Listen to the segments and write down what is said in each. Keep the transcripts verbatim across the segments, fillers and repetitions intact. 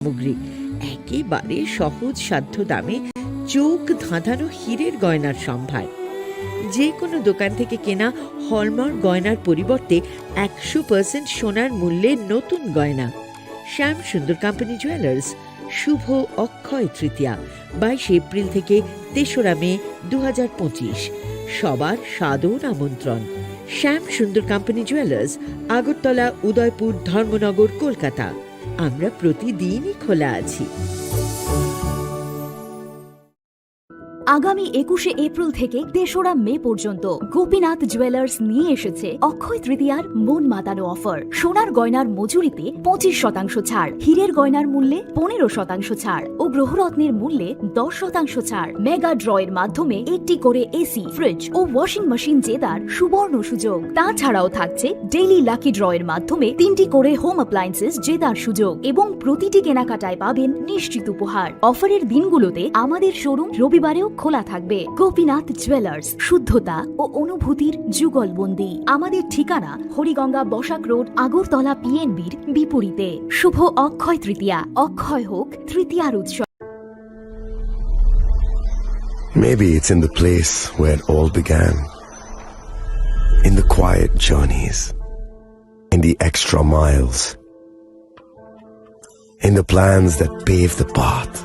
সামগ্রী, একেবারে সহজ সাধ্য দামে চোখ ধাঁধানো হীরের গয়নার সম্ভার। যে কোনো দোকান থেকে কেনা হলমার্ক গয়নার পরিবর্তে একশো পার্সেন্ট সোনার মূল্যে নতুন গয়না। শ্যাম সুন্দর কোম্পানি জুয়েলার্স, শুভ অক্ষয় তৃতীয়া, বাইশে এপ্রিল থেকে তেসরা মে দু হাজার পঁচিশ। সবার সাদর আমন্ত্রণ। শ্যাম সুন্দর কোম্পানি জুয়েলার্স, আগরতলা, উদয়পুর, ধর্মনগর, কলকাতা। আমরা প্রতিদিনই খোলা আছি। আগামী একুশে এপ্রিল থেকে তেসরা মে পর্যন্ত গোপীনাথ জুয়েলার্স নিয়ে এসেছে অক্ষয় তৃতীয়ার মন মাতানো অফার। সোনার গয়নার মজুরিতে পঁচিশ শতাংশ ছাড়, হীরের গয়নার মূল্যে পনেরো শতাংশ ছাড় ও গ্রহরত্নের মূল্যে দশ শতাংশ ছাড়। মেগা ড্রয়ের মাধ্যমে একটি করে এসি, ফ্রিজ ও ওয়াশিং মেশিন জেতার সুবর্ণ সুযোগ। তাছাড়াও থাকছে ডেইলি লাকি ড্রয়ের মাধ্যমে তিনটি করে হোম অ্যাপ্লায়েন্সেস জেতার সুযোগ এবং প্রতিটি কেনাকাটায় পাবেন নিশ্চিত উপহার। অফারের দিনগুলোতে আমাদের শোরুম রবিবারেও খোলা থাকবে। গোপীনাথ জুয়েলার্স, শুদ্ধতা ও অনুভূতির যুগলবন্দি। আমাদের ঠিকানা হরিগঙ্গা বসাক রোড, আগরতলা পিএনবির বিপরীতে। শুভ অক্ষয় তৃতীয়া, অক্ষয় হোক তৃতীয়ার উৎসব। Maybe it's in the place where it all began. In the quiet journeys. In the extra miles. In the plans that pave the path.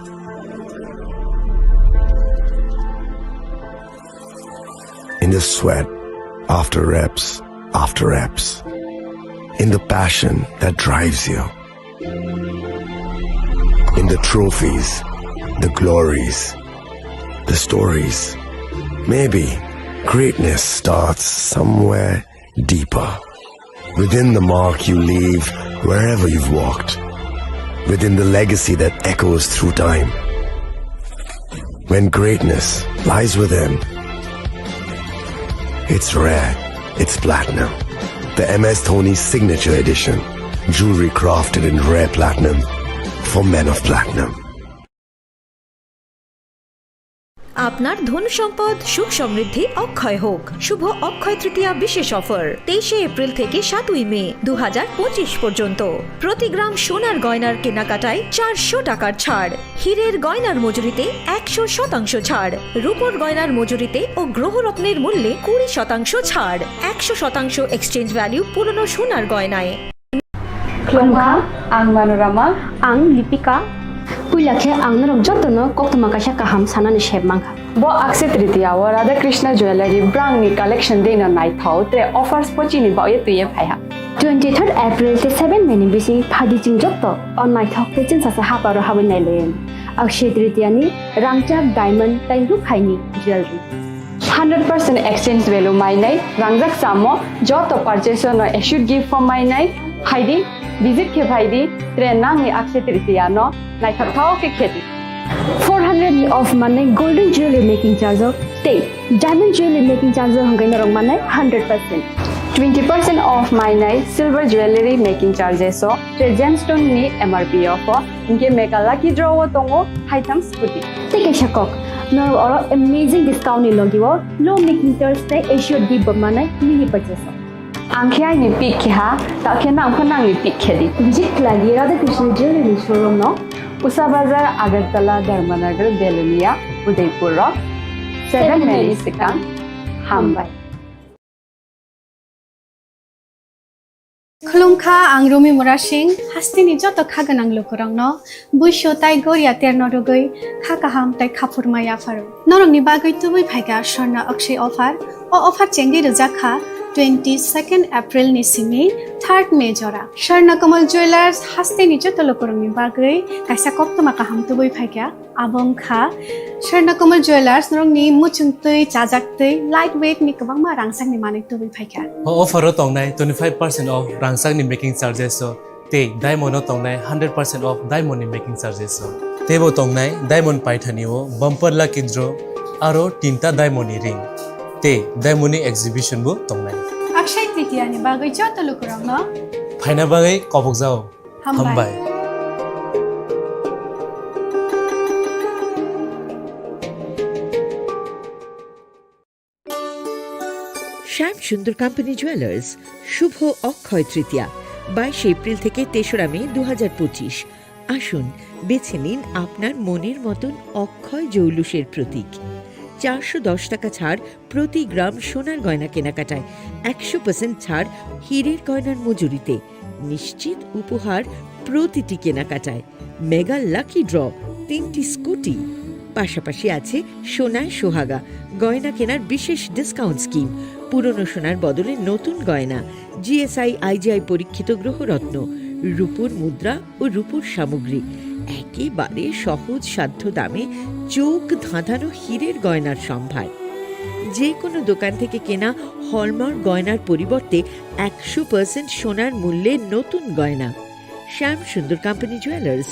In the sweat after reps, after reps. In the passion that drives you. In the trophies, the glories, the stories. Maybe greatness starts somewhere deeper. Within the mark you leave wherever you've walked. Within the legacy that echoes through time. When greatness lies within, it's rare, it's platinum. The M S Dhoni Signature Edition. Jewelry crafted in rare platinum for men of platinum. আপনার ধন সম্পদ সুখ সমৃদ্ধি অক্ষয় হোক। শুভ অক্ষয় তৃতীয়া বিশেষ অফার, তেইশে এপ্রিল থেকে সাতই মে দু হাজার পঁচিশ পর্যন্ত। প্রতি গ্রাম সোনার গয়নার কেনাকাটায় চারশো টাকার ছাড়, হীরের গয়নার মজুরিতে একশো শতাংশ ছাড়, রূপোর গয়নার মজুরিতে ও গ্রহরত্নের মূল্যে কুড়ি শতাংশ ছাড়, একশো শতাংশ এক্সচেঞ্জ ভ্যালু পুরনো সোনার গয়নায়। Khulumkha, ang Manorama. Ang Lipika. Puila khe ang norok jotono koktwma kaisa kaham sanani sep mankha. Bo Akshaya Tritiya o Radha Krishna Jewellery brangni collection deino naithok tre offers bo chini bagwi twiwi phaiha. Twenty third April tei seven May ni bising phaidi chwng joto o naithok tei chwngsacha haparo habwi nailaiwi. Akshaya Tritiya ni rangchak, diamond tei rukhaini jewellery. Hundred percent exchange value mainai, rangjak chamo joto purchase no assured gift form mainai, phaidi, visit khe phaidi, tre nangni Akshaya Tritiya no naithok thao khe khedi. Four hundred ni off manai golden jewelry making charge o tei diamond jewelry making charge o hwnkhai norok manai hundred percent. Twenty percent off mainai silver jewelry making charges o tre gemstone ni M R P o pho hwnkhe mega lucky draw o tongo haitham scooty. Tei kaisa kok, norok oro amazing discount ni logi o low making charge tei assured gift bo manai mini purchase o. Ang khe aini pick khe ha, ta khe nang pho nangni pick khe di. Visit khlai di Radha Krishna Jewelry showroom no. Usa Bazar, Agartala, Dharmanagar, Belonia, Udaipur rok. Seven May ni swkang. Hambai. Khulumkha, ang Rumi Murasing, hasteni joto kha gwnang lukurokno buiso tai goria terno rwgwi kha kaham tai khaphurma yapharo. Norokni bagwi tubui phaikha Swarna Akshay offer. O offer chengwi rwjak kha twenty second April ni simi third May jora. Swarna Kamal Jewelers hasteni joto lukurokni bagwi kaisa koktwma kaham tubui phaikha. Abo wngkha Swarna Kamal Jewelers, norokni muchungtwi, chajaktwi, light weight ni kwbangma rangchakni manwi tubui phaikha. O offer o tongnai twenty five percent off rangchakni making charges o tei diamond o tongnai hundred percent off diamond ni making charges o. Teibo tongnai diamond paithani o bumper lucky draw aro tinta diamond ni ring tei diamond ni exhibition bo tongnai. Akshaya Tritiya ni bagwi joto lukurokno phaina bagwi kobokjao. Hambai. Hambai. শ্যাম Sundar company jewellers, শুভ অক্ষয় তৃতীয়া, বাইশে এপ্রিল থেকে তেসরা মে দু হাজার পঁচিশ। আসুন, বেছে নিন আপনার মনের মতন অক্ষয় জৌলুসের প্রতীক। চারশো দশ টাকা ছাড় প্রতি গ্রাম সোনার গয়না কেনাকাটায়, একশো পার্সেন্ট ছাড় হীরের গয়নার মজুরিতে, নিশ্চিত উপহার প্রতিটি কেনাকাটায়, মেগা লাকি ড্র, তিনটি স্কুটি, পাশাপাশি আছে সোনায় সোহাগা, গয়না কেনার বিশেষ ডিসকাউন্ট স্কিম, পুরনো সোনার বদলে নতুন গয়না, জিএসআই আইজিআই পরীক্ষিত গ্রহরত্ন, রূপোর মুদ্রা ও রূপোর সামগ্রী, একেবারে সহজ সাধ্য দামে চোখ ধাঁধানো হীরের গয়নার সম্ভার। যে কোনো দোকান থেকে কেনা হলমার্ক গয়নার পরিবর্তে একশো পার্সেন্ট সোনার মূল্যে নতুন গয়না। শ্যাম সুন্দর কোম্পানি জুয়েলার্স,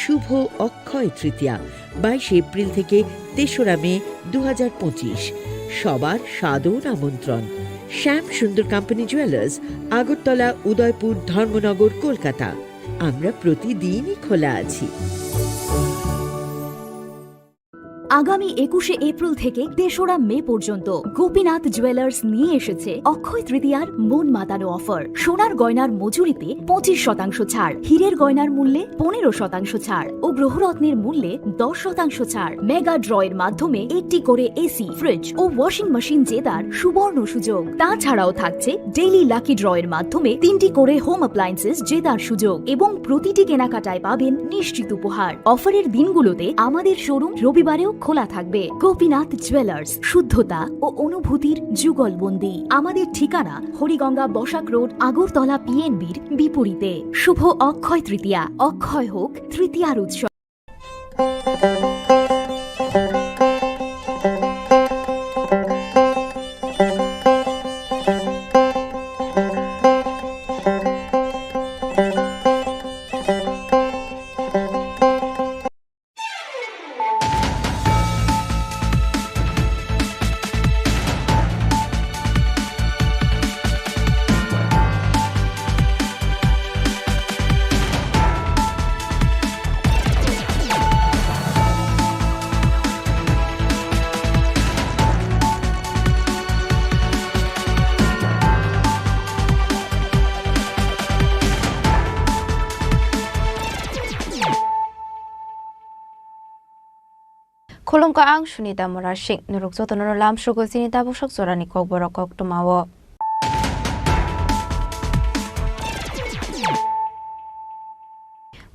শুভ অক্ষয় তৃতীয়া, বাইশে এপ্রিল থেকে তেসরা মে দু হাজার পঁচিশ। সবার সাদর আমন্ত্রণ। শ্যাম সুন্দর কোম্পানি জুয়েলার্স, আগরতলা, উদয়পুর, ধর্মনগর, কলকাতা। আমরা প্রতিদিনই খোলা আছি। আগামী একুশে এপ্রিল থেকে তেসরা মে পর্যন্ত গোপীনাথ জুয়েলার্স নিয়ে এসেছে অক্ষয় তৃতীয়ার মন মাতানো অফার। সোনার গয়নার মজুরিতে পঁচিশ শতাংশ ছাড়, হীরের গয়নার মূল্যে পনেরো শতাংশ ছাড় ও গ্রহরত্নের মূল্যে দশ শতাংশ ছাড়। মেগা ড্র এর মাধ্যমে একটি করে এসি, ফ্রিজ ও ওয়াশিং মেশিন জেতার সুবর্ণ সুযোগ। তাছাড়াও থাকছে ডেইলি লাকি ড্র এর মাধ্যমে তিনটি করে হোম অ্যাপ্লায়েন্সেস জেতার সুযোগ এবং প্রতিটি কেনাকাটায় পাবেন নিশ্চিত উপহার। অফারের দিনগুলোতে আমাদের শোরুম রবিবারেও খোলা থাকবে। গোপীনাথ জুয়েলার্স, শুদ্ধতা ও অনুভূতির যুগলবন্দি। আমাদের ঠিকানা হরিগঙ্গা বসাক রোড, আগরতলা পিএনবির বিপরীতে। শুভ অক্ষয় তৃতীয়া, অক্ষয় হোক তৃতীয়ার উৎসব। Khulumkha, ang Sunita Murasing. Norok jotono lamsogo chini tabuksak jorani kokborok koktwmao.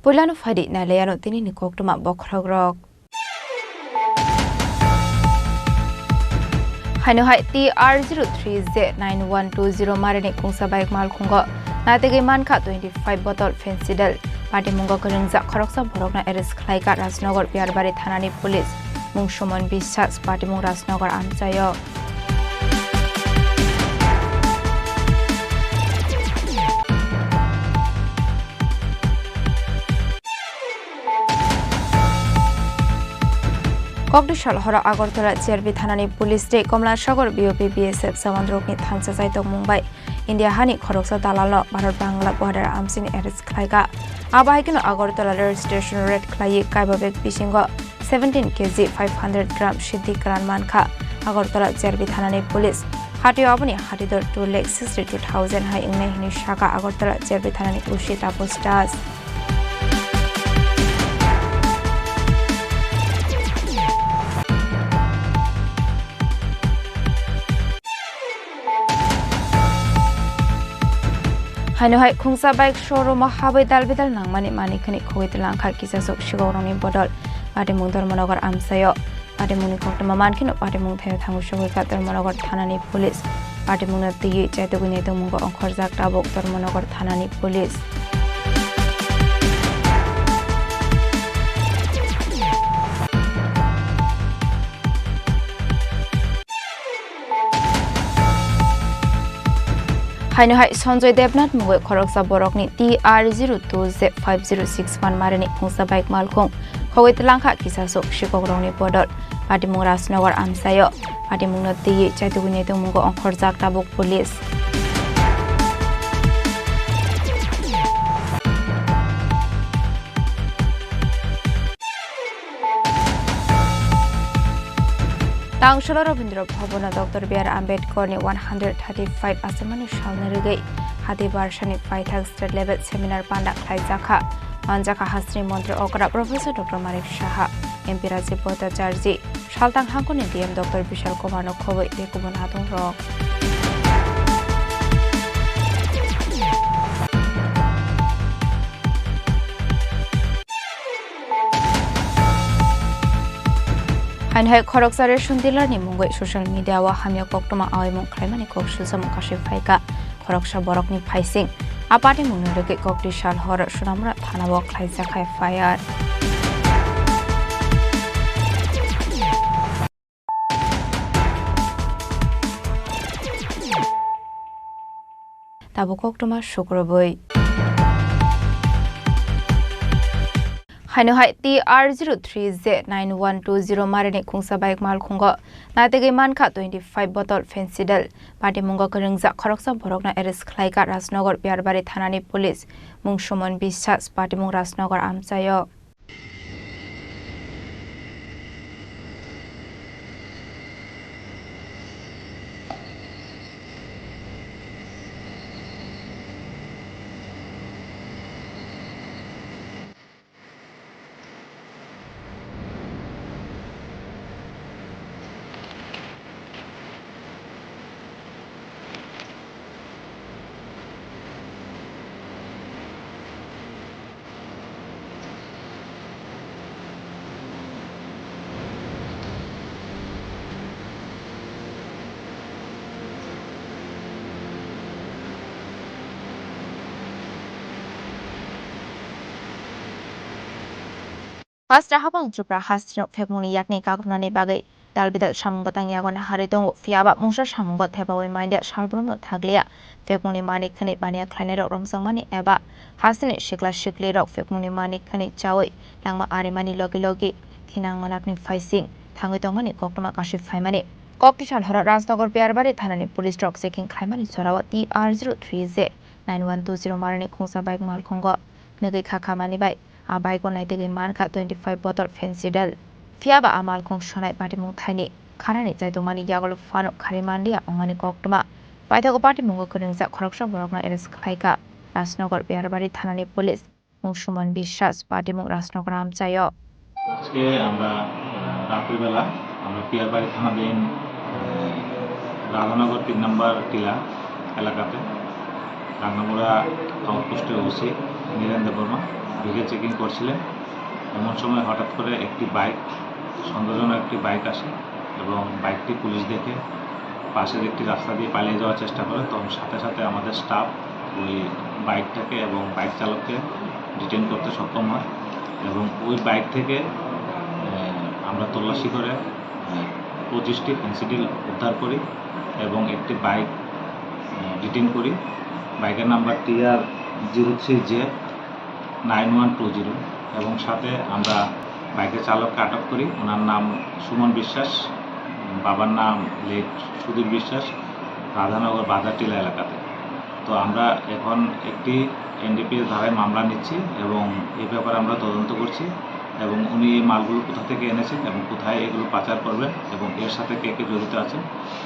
Puilano phaidi nailaiano tinini koktwma bokhorokrok. Haino hai T R zero three Z nine one two zero marini khungsa bike malkhungo naitugwi mankha twenty five bottle Phensidel. Patimungo kwrwngjak khoroksa borokno arrest khlaikha Rajnagar Piyarbari thanani police. Mung Suman Biswas, patimung Rajnagar amchaio. Kokdwisa horo Agartala C R P thanani police tei Komlasagor B O P B S F jawanrokni thansa chaitokmung bai India hani khoroksa dalalno Bharat Bangla border amchini arrest khlaikha. Abo hai kheno Agartala rail station raid khlaiwi kaiba bag bisingo seventeen K G five hundred gram siddhi kwran mankha. Agartala C R P thanani police hatio aboni hatidor two lakh sixty two thousand hai wngnai hwnwi sakha Agartala C R P thanani O C Taposh Das. Haino hai khungsa bike showroom o habwi dal bidal nangmani manwi khwnwi khogwi twlang kha kisasok sigokrokni bodol. Patimung Dharmanagar amchaio. Patimungni koktwma mankheno patimung thaio thangwi sogwi kha Dharmanagar thanani police. Patimungno twiwi chaitugwi naitokmungo ongkhorjak tabuk Dharmanagar thanani police. Haino hai Sanjay Debnath mungwi khoroksa borokni T R zero two Z five zero six one marini khungsa bike malkhung khogwi twlang kha kisasok sikokrokni bodol. Patimung Rajnagar amchaio. Patimungno twiwi chaitugwi naitokmungo ongkhorjak tabuk police. Tangsolo Rabindra Bhavan-o Doctor B R Ambedkar ni one hundred thirty-five achaimani salni rwgwi hati barsani paithak state level seminar panda khlaijakha. Manjakha hasteni montri okra Professor Doctor Manik Saha, M P Rajiv Bhattacharjee, saltang hangkoni D M Doctor Bishal Kumar no khobwi tei kubun hatung rok. Haino hai khoroksa ration dealer ni mungwi social media o hamya koktwma awaimung khlaimani kok sujamung kasui phaikha khoroksa borokni phaising. A patimungni rwgwi Kokti Salhor Sonamura thana o khlaijak F I R. Tabuk koktwma sukrubwi. Haino hai T R zero three J nine one two zero marini khungsa bike malkhungo naitugwi mankha twenty five bottle Phensedyl. Patimungo kwrwngjak khoroksa borokno arrest khlaikha Rajnagar Piyarbari thanani police. Mung Suman Biswas, patimung Rajnagar amchaio. Hasta habang Tripura hasteo phekmungni yakni kakrwnani bagwi dal bidal samung bwtang yago naharwi tongo, phiya ba mungsa samungo thepaui manya salbrumno thakliya. Phekmungni mani khwnwi baniya khlainairok romjakmani eba hasteni sikla siklirok phekmungni mani khwnwi chaui langma arimani logi logi thinang manakni phaising thangwi tongmani koktwma kasui phaimani. Kokti Salhora Rajnagar Piyarbari thanani police rok checking khlaimani jorao T R zero three J nine one two zero marini khungsa bike malkhungo nugwi kha khamani bai. A bike o naitugwi mankha twenty five bottle Phensedyl. Phiya ba a malkhung sonai patimung thaini kharani chaitokmani yagulo phano kharwi manliya wngmani koktwma. Paithago patimungo kwrwngjak khoroksa borokno arrest khlaikha Rajnagar Piyarbari thanani police. Mung Suman Biswas, patimung Rajnagar amchaio. আজকে আমরা, আহ, রাত্রিবেলা আমরা পিয়ারবাড়ি থানাধীন, আহ, রাধানগর তিন নম্বর টিলা এলাকাতে রাঙ্গামুড়া আউটপোস্টের ওসি Niren Debbarma vehicle checking করছিলেন। এমন সময় হঠাৎ করে একটি বাইক, সন্দেহজনক একটি বাইক আসে এবং বাইকটি পুলিশ দেখে পাশের একটি রাস্তা দিয়ে পালিয়ে যাওয়ার চেষ্টা করে, তখন সাথে সাথে আমাদের স্টাফ ওই বাইকটাকে এবং বাইক চালককে ডিটেইন করতে সক্ষম হয় এবং ওই বাইক থেকে, আহ, আমরা তল্লাশি করে, আহ, পঁচিশটি ফেন্সিডিল উদ্ধার করি এবং একটি বাইক, আহ, ডিটেইন করি। বাইকের number T R zero three J nine one two zero এবং সাথে আমরা বাইকের চালককে আটক করি। ওনার নাম সুমন বিশ্বাস, বাবার নাম লেট সুধীর বিশ্বাস, রাধানগর বাজারটিলা এলাকাতে। তো আমরা এখন একটি এন ডি পি এস ধারায় মামলা নিচ্ছি এবং এই ব্যাপারে আমরা তদন্ত করছি এবং উনি এই মালগুলো কোথা থেকে এনেছেন এবং কোথায় এগুলো পাচার করবেন এবং এর সাথে কে কে জড়িত আছেন,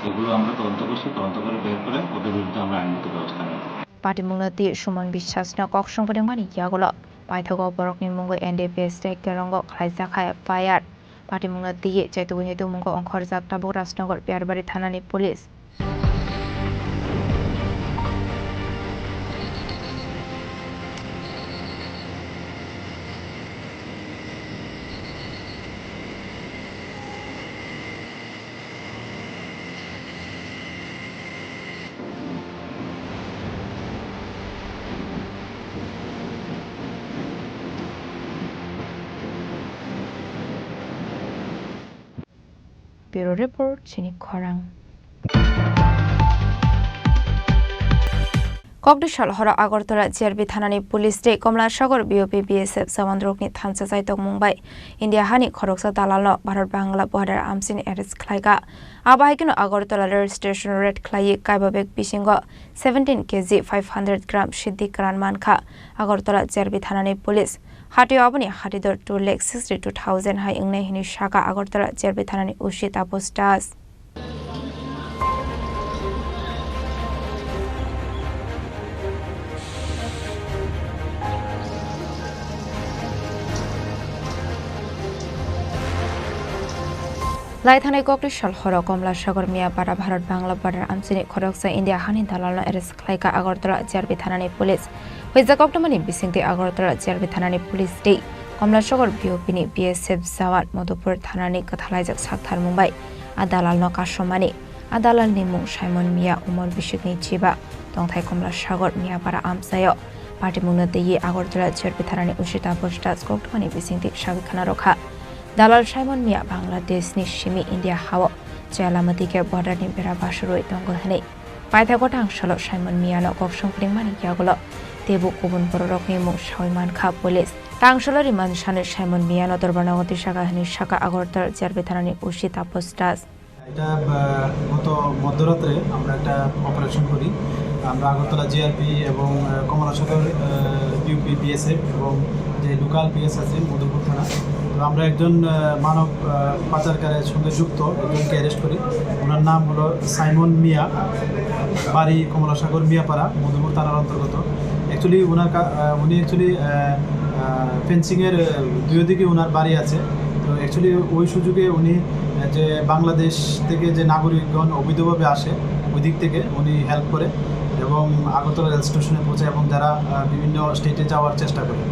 এগুলো আমরা তদন্ত করছি। তদন্ত করে বের করে ওদের বিরুদ্ধে আমরা আইনগত ব্যবস্থা নেব। Patimungno twi Suman Biswas no kok songphrwngmani yagulo paithago borokni mungwi N D P S tei kerongo khlaijak hai F I R. Patimungno twiwi chaitugwini tongmungo ongkhorjak tabuk Rajnagar Piyarbari thanani police. Bureau Report, Chini Khorang. Kokdisal horo Agartala G R B thanani police tei Komlasagor B O P B S F jawanrokni thansa chai tongmung bai India hani khoroksa dalalno Bharat Bangla border amchini arrest khlaikha. Abo hai kheno Agartala rail station raid khlaiwi kaiba bag bisingo seventeen K G five hundred gram siddi kwran mankha. Agartala G R B thanani police hatio aboni hatidor two lakh sixty two thousand hai wngnai hinwi sakha Agartala G R B thanani O C Taposh Das. Lai thanai kokni sal horo Komla Sagar Miyapara Bharat Bangla border amchini khoroksa India hani dalalno arrest khlaikha Agartala G R P thanani police. Huijak koktwmani bisingtwi Agartala G R P thanani police tei Komla Sagar B O P ni B S F jawan Madhupur thanani kwthalaijak sakthar mungbai a dalalno kasomani. A dalalni mung Simon Miya, umor bisikni chiba, tongthai Komla Sagar Miyapara amchaio. Patimungno twiwi Agartala G R P thanani usita posta koktwmani bisingtwi sagwi khna rwkha. Dalal Simon Miya Bangladeshni simi India hao chaya lama tike borderni bera basurwi tongo hwnwi. Paithago tang salo Simon Miyano kok songpringmani yagulo teibo kubun bororokni mung sawi mankha police. Tang salo riman sani Simon Miyano dorbarnago tisaka hwnwi saka Agartala G R P thanani usita posta. এটা আহ, গত মধ্যরাত্রে আমরা একটা অপারেশন করি। আমরা আগরতলা জিআরপি এবং আহ, Kamalasagar BUP BSF এবং যে লোকাল পিএস আছে মধুপুর থানা, তো আমরা একজন আহ, মানব আহ, পাচারকারীর সঙ্গে যুক্ত একজনকে অ্যারেস্ট করি। ওনার নাম হলো সাইমন মিয়া, বাড়ি কমলাসাগর মিয়াপাড়া, মধুপুর থানার অন্তর্গত। অ্যাকচুয়ালি ওনার কা- আহ, উনি অ্যাকচুয়ালি ফেন্সিংয়ের দুই দিকে ওনার বাড়ি আছে। তো অ্যাকচুয়ালি ওই সুযোগে উনি আহ, যে বাংলাদেশ থেকে যে নাগরিকগণ অবৈধভাবে আসে, ওই দিক থেকে উনি হেল্প করে এবং আগরতলা রেল স্টেশনে পৌঁছে এবং যারা আহ, বিভিন্ন স্টেটে যাওয়ার চেষ্টা করে।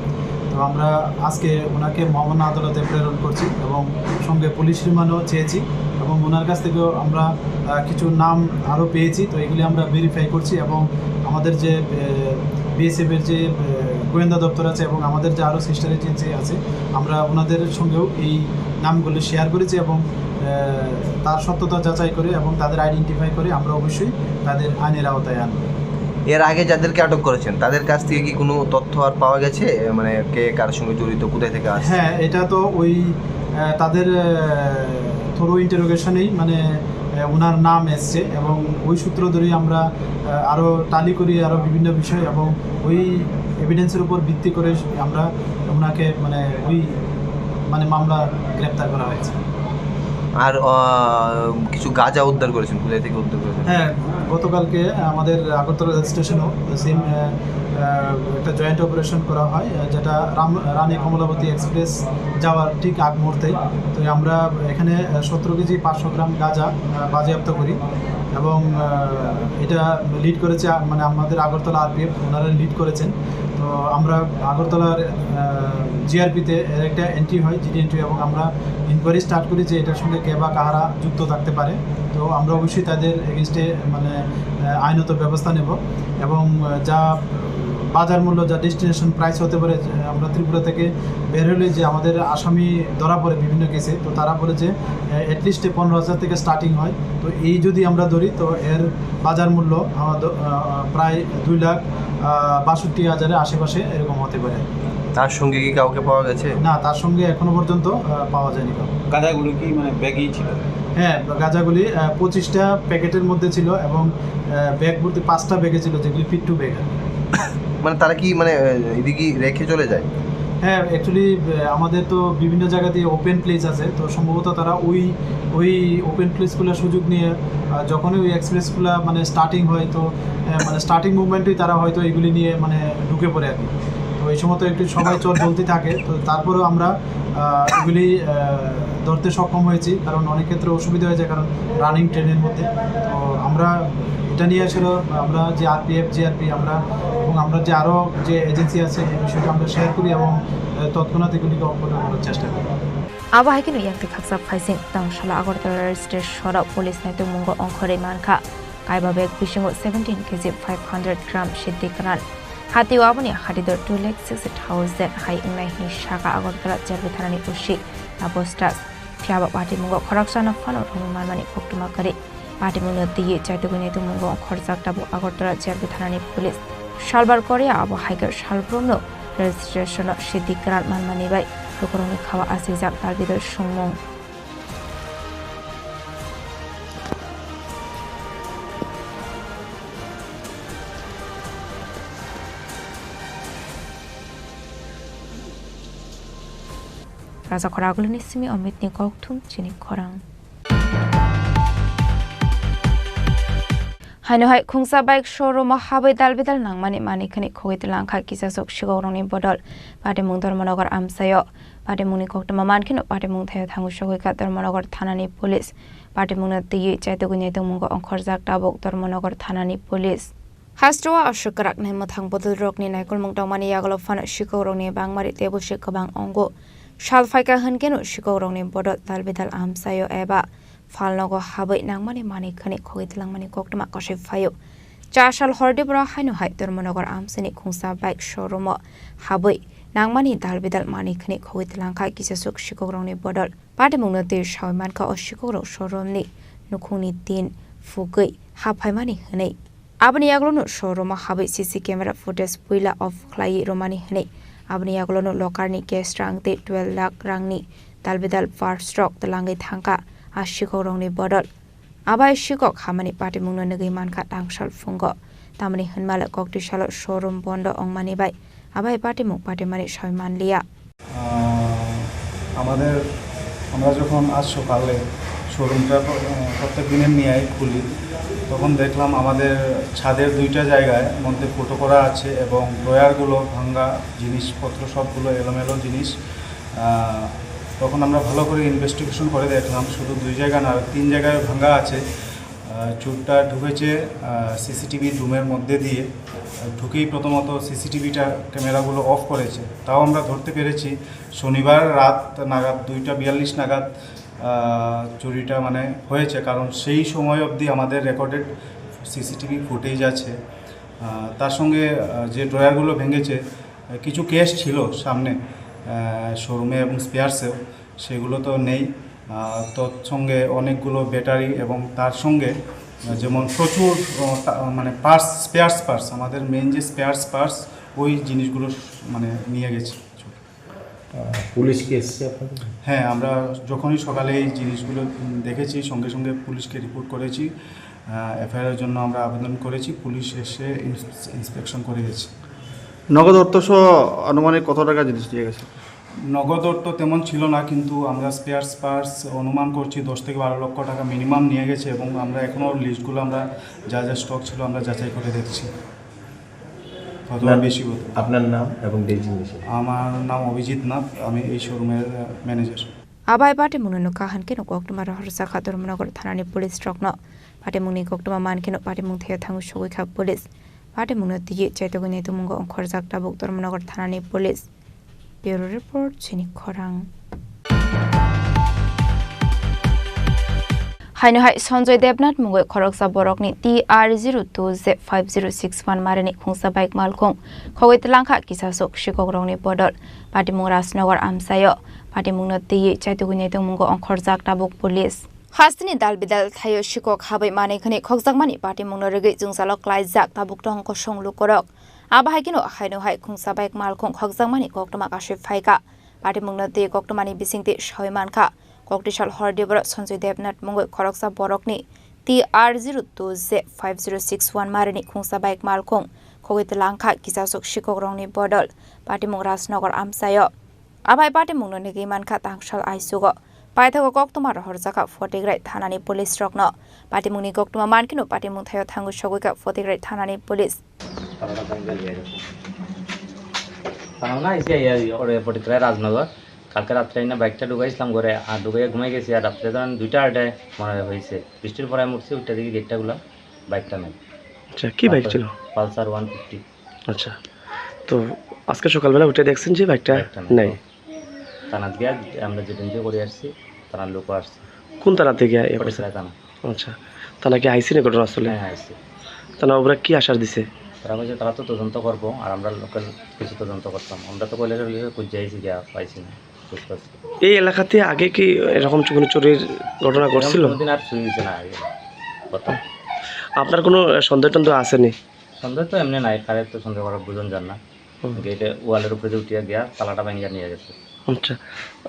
তো আমরা আজকে ওনাকে মহামান্য আদালতে প্রেরণ করছি এবং সঙ্গে পুলিশ রিমান্ডও চেয়েছি এবং ওনার কাছ থেকেও আমরা আহ, কিছু নাম আরও পেয়েছি। তো এগুলি আমরা ভেরিফাই করছি এবং আমাদের যে বিএসএফ এর যে আহ, গোয়েন্দা দপ্তর আছে এবং আমাদের যে আরও সিস্টার এজেন্সি আছে, আমরা ওনাদের সঙ্গেও এই নামগুলো শেয়ার করেছি এবং আহ, তার সত্যতা যাচাই করে এবং তাদের আইডেন্টিফাই করে আমরা অবশ্যই তাদের আইনের আওতায় আনবো। এর আগে যাদেরকে আটক করেছেন, তাদের কাছ থেকে কি কোনো তথ্য আর পাওয়া গেছে? মানে, কে কার সঙ্গে জড়িত, কোথায় থেকে আসছে? হ্যাঁ, এটা তো ওই আহ, তাদের থরো ইন্টারোগেশনেই মানে আহ, ওনার নাম এসছে এবং ওই সূত্র ধরেই আমরা আহ, আরও টালি করি আরও বিভিন্ন বিষয় এবং ওই এভিডেন্সের উপর ভিত্তি করে আমরা ওনাকে মানে ওই মানে মামলা গ্রেপ্তার করা হয়েছে। আর আহ, কিছু গাঁজা উদ্ধার করেছেন, কোথায় থেকে উদ্ধার করেছেন? হ্যাঁ, গতকালকে আমাদের আগরতলা রেল স্টেশনেও সেম একটা জয়েন্ট অপারেশন করা হয়, আহ, যেটা রাম রানী কমলাবতী এক্সপ্রেস যাওয়ার ঠিক আগ মুহূর্তেই। তো আমরা এখানে সতেরো কেজি পাঁচশো গ্রাম গাঁজা আহ, বাজেয়াপ্ত করি এবং আহ, এটা লিড করেছে আ- মানে আমাদের আগরতলা আরপিএফ, ওনারা লিড করেছেন। তো আমরা আগরতলার জিআরপিতে একটা এন্ট্রি হয়, জিডি এন্ট্রি, এবং আমরা ইনকোয়ারি স্টার্ট করি যে এটার সঙ্গে কে বা কাহারা যুক্ত থাকতে পারে। তো আমরা অবশ্যই তাদের এগেনস্টে মানে আহ, আইনত ব্যবস্থা নেব এবং আহ, যা বাজার মূল্য, যা ডেস্টিনেশন প্রাইস হতে পারে, যে আমরা ত্রিপুরা থেকে বের হলে যে আমাদের আসামি ধরা পড়ে বিভিন্ন কেসে, তো তারা বলে যে অ্যাটলিস্ট পনেরো হাজার থেকে স্টার্টিং হয়। তো এই যদি আমরা ধরি, তো এর বাজার মূল্য আমাদের আহ, প্রায় দুই লাখ আহ, বাষট্টি হাজারের আশেপাশে এরকম হতে পারে। তার সঙ্গে কি কাউকে পাওয়া গেছে? না, তার সঙ্গে এখনো পর্যন্ত আহ, পাওয়া যায়নি কাউকে। গাঁজাগুলো কি মানে ব্যাগেই ছিল? হ্যাঁ, গাঁজাগুলি আহ, পঁচিশটা প্যাকেটের মধ্যে ছিল এবং আহ, ব্যাগ ভর্তি, পাঁচটা ব্যাগে ছিল, যেগুলি পিট্টু ব্যাগ। মানে, তারা কি, মানে, আহ, এদিকে রেখে চলে যায়? হ্যাঁ, অ্যাকচুয়ালি আমাদের তো বিভিন্ন জায়গাতে ওপেন প্লেস আছে, তো সম্ভবত তারা ওই ওই ওপেন প্লেসগুলোর সুযোগ নিয়ে আহ, যখনই ওই এক্সপ্রেসগুলো মানে স্টার্টিং হয়, তো আহ, মানে স্টার্টিং মুভমেন্টেই তারা হয়তো এগুলি নিয়ে মানে ঢুকে পড়ে আর কি। তো এই সময় তো একটু সবাই চট চলতে থাকে, তো তারপরেও আমরা আহ, এগুলি আহ, ধরতে সক্ষম হয়েছি, কারণ অনেক ক্ষেত্রে অসুবিধা হয়ে যায়, কারণ রানিং ট্রেনের মধ্যে। তো আমরা এটা নিয়ে আসলে আমরা যে আরপিএফ, জিআরপি, আমরা এবং আমরা যে আরও যে এজেন্সি আছে, এই বিষয়টা আমরা শেয়ার করি এবং আহ, তৎক্ষণাৎ এগুলিকে অপসারণ করার চেষ্টা করি। Abo hai kheno yakti khaksa phaising tangsala Agartala rail station o police naitukmungo ongkhorwi mankha. Kaiba bag bisingo seventeen K G five hundred gram siddi kwran. Hatio aboni hatidor two lakh sixty thousand hai wngnai hwnwi saka Agartala J R B thanani O C Taposh Das. Phiya ba patimungo khoroksano phano romwi manmani koktwma kwrwi. Patimungno twiwi chaitugwi naitukmungo khorjak tabuk Agartala J R B thanani police. Salbar Korea abo hai khe salbrumno registration-o siddi kwran manmani bai lukurokni kha-o achijak tal bidal songmung. Raja Khoragulini simi Omitni kokthum chini khorang. Haino hai khungsa bike showroom o habwi dal bidal nangmani manwi khwnwi khogwi twlang kha kisasuk sikokrokni bodol. Patimung Dharmanagar amchaio. Patimungni koktwma mankheno patimung thaio thangwi sogwi kha Dharmanagar thanani police. Patimungno twiwi chaitugwi naitungmungo ongkhorjak tabuk Dharmanagar thanani police. Hasteo aswk kwraknai mwthang bodolrokni naikolmung tongmani yagulo phano sikokrokni bangmari teibo se kwbang wngo. Sal phaikha hwnkhe no sikokrokni bodol dal bidal amchaio eba phalnogo habwi nangmani manwi khwnwi khogwi twlangmani koktwma kosoi phaio. Cha sal hor dibro haino hai Dharmanagar amchaini khungsa bike showroom o habwi nangmani dal bidal manwi khwnwi khogwi twlang kha kisasuk sikokrokni bodol. Patimungno twi sawi mankha o sikokrok showroom ni nukhungni tin phugwi ha phaimani hwnwi. Aboni yagulono showroom o habwi C C camera footage puila off khlaiwi romani hwnwi. Aboni yagulono locker ni cash rang tei twelve lakh rangni dal bidal parts rok twlangwi thangkha a sikokrokni bodol. Abai sikok hamani patimungno nugwi mankha tangsal phungo. Tamoni hwnmale koktwi salo showroom bondo wngmani bai abai patimung patimani soi manliya. আহ, আমাদের, আমরা যখন আজ সকালে শোরুমটা প্র-, আহ, প্রত্যেক দিনের ন্যায় খুলি, তখন দেখলাম আমাদের ছাদের দুইটা জায়গায় মধ্যে ফুটো করা আছে এবং ড্রয়ারগুলো ভাঙা, জিনিসপত্র সবগুলো এলোমেলো জিনিস। আহ, তখন আমরা ভালো করে ইনভেস্টিগেশন করে দেখলাম, শুধু দুই জায়গা না, তিন জায়গায় ভাঙা আছে। আহ, চুরটা ঢুকেছে, আহ, সিসিটিভি রুমের মধ্যে দিয়ে। আহ, ঢুকেই প্রথমত সিসিটিভিটা, ক্যামেরাগুলো অফ করেছে। তাও আমরা ধরতে পেরেছি শনিবার রাত নাগাদ, দুইটা বিয়াল্লিশ নাগাদ, আহ, চুরিটা মানে হয়েছে, কারণ সেই সময় অবধি আমাদের রেকর্ডেড সিসিটিভি ফুটেজ আছে। আহ, তার সঙ্গে, আহ, যে ড্রয়ারগুলো ভেঙেছে, আহ, কিছু ক্যাশ ছিল সামনে, আহ, শোরুমে এবং স্পেয়ার্সেও, সেগুলো তো নেই। আহ, তৎসঙ্গে অনেকগুলো ব্যাটারি এবং তার সঙ্গে, আহ, যেমন প্রচুর, আহ, তা-, মানে পার্টস, স্পেয়ার্স পার্টস, আমাদের মেইন যে স্পেয়ার্স পার্টস, ওই জিনিসগুলো স-, মানে নিয়ে গেছে। আহ, পুলিশ কি এসছে আপনাদের? হ্যাঁ, আমরা যখনই সকালে এই জিনিসগুলো, উম, দেখেছি, সঙ্গে সঙ্গে পুলিশকে রিপোর্ট করেছি। আহ, এফআইআর এর জন্য আমরা আবেদন করেছি, পুলিশ এসে ইন্স-, ইন্সপেকশন করে গেছে। নগদ অর্থ সহ আনুমানিক কত টাকা জিনিস নিয়ে গেছে? নগদ অর্থ তেমন ছিল না, কিন্তু আমরা স্পেয়ার্স পার্টস অনুমান করছি দশ থেকে বারো লক্ষ টাকা মিনিমাম নিয়ে গেছে এবং আমরা এখনও লিস্টগুলো আমরা যা যা স্টক ছিল আমরা যাচাই করে দেখছি। কতটা আপনার, বেশি হতো। আপনার নাম এবং ডেজিগনেশন? আমার নাম অভিজিৎ নাথ, আমি এই শোরুমের, আহ, manager. Abai patimungno nukha hwnkhe no koktwma rohorjak kha Dharmanagar thanani police rokno. Patimungni koktwma mankheno patimung thaio thangwi sogwi kha police. Patimungno twiwi chaitugwi naitungmungo ongkhorjak tabuk Dharmanagar thanani police. Bureau report, chini khorang. Haino hai Sanjoy Debnath mungwi khoroksa borokni T R zero two Z five zero six one marini khungsa bike malkhung khogwi twlangkha kisasuk sikokrokni bodol. Patimung Rajnagar amchaio. Patimungno twiwi chaitugwi naitungmungo ongkhorjak tabuk police. Hasteni dal bidal thaio sikok habwi manwi khwnwi khokjakmani patimungno rwgwi jwngjalo klaijak tabuk tong kosong lukorok. Abo hai kheno haino hai khungsa bike malkhung khokjakmani koktwma kasui phaikha. Patimungno twi koktwmani bisingtwi sawi mankha. Koktwisal hor diboro Sanjoy Debnath mungwi khoroksa borokni T R zero two Z five zero six one marini khungsa bike malkhung khogwi twlangkha kisasuk sikokrokni bodol. Patimung Rajnagar amchaio. Abai patimungno nigwi mankha tangsal aisugo. Paithago koktwma rohorjakha Photograi thanani police rokno. Patimungni koktwma mankheno patimung thaio thangwi sogwikha Photograi thanani police. তারা না এসে ইয়া, ইয়া, ওরে পটিতরায় রাজনগর। কালকে রাত্রে এনে বাইকটা ঢুকাইছিলাম ঘরে, আর ঢুকাইয়া ঘুমাই গেছি, আর রাত্রে তখন দুইটা আড়াইটায় মনে হয় হয়েছে। বৃষ্টির পরে আমি উঠছি, উঠে দেখি গেটটা খোলা, বাইকটা নেই। আচ্ছা, কি বাইক তারপরে ছিল? Pulsar one fifty। আচ্ছা, তো আজকে সকালবেলা উঠে দেখছেন যে বাইকটা বাইকটা নেই। নেই? থানাত গিয়া আমরা জিডি করে আসছি, থানার লোকও আসছে। কোন থানা থেকে ইয়ে করছে? পটিতরায় থানা। আচ্ছা, থানা কি আইসি না ঘটনাস্থলে? হ্যাঁ, আইসি। থানা ওরা কি আশ্বাস দিছে? তারা বলছে তারা তো তদন্ত করবো, আর আমরা লোকাল কিছু তদন্ত করতাম। আমরা তো কইলে কইলে খুঁজে আইছি গিয়া, পাইছি না, খুঁজ পাচ্ছি না। এই এলাকাতে আগে কি এরকম কোনো চুরির ঘটনা এরকম ঘটছিল? কোনোদিন আর চুরি হয়েছে না আগে, কথা। আপনার কোনো সন্দেহ টন্দেহ আসেনি? সন্দেহ তো এমনি নাই, কারে তো সন্দেহ করা বুঝন যান না। হুম। গেটে ওয়ালের উপরে দিয়ে উঠিয়া গিয়া তালাটা ভাঙিয়া নিয়ে গেছে। আচ্ছা,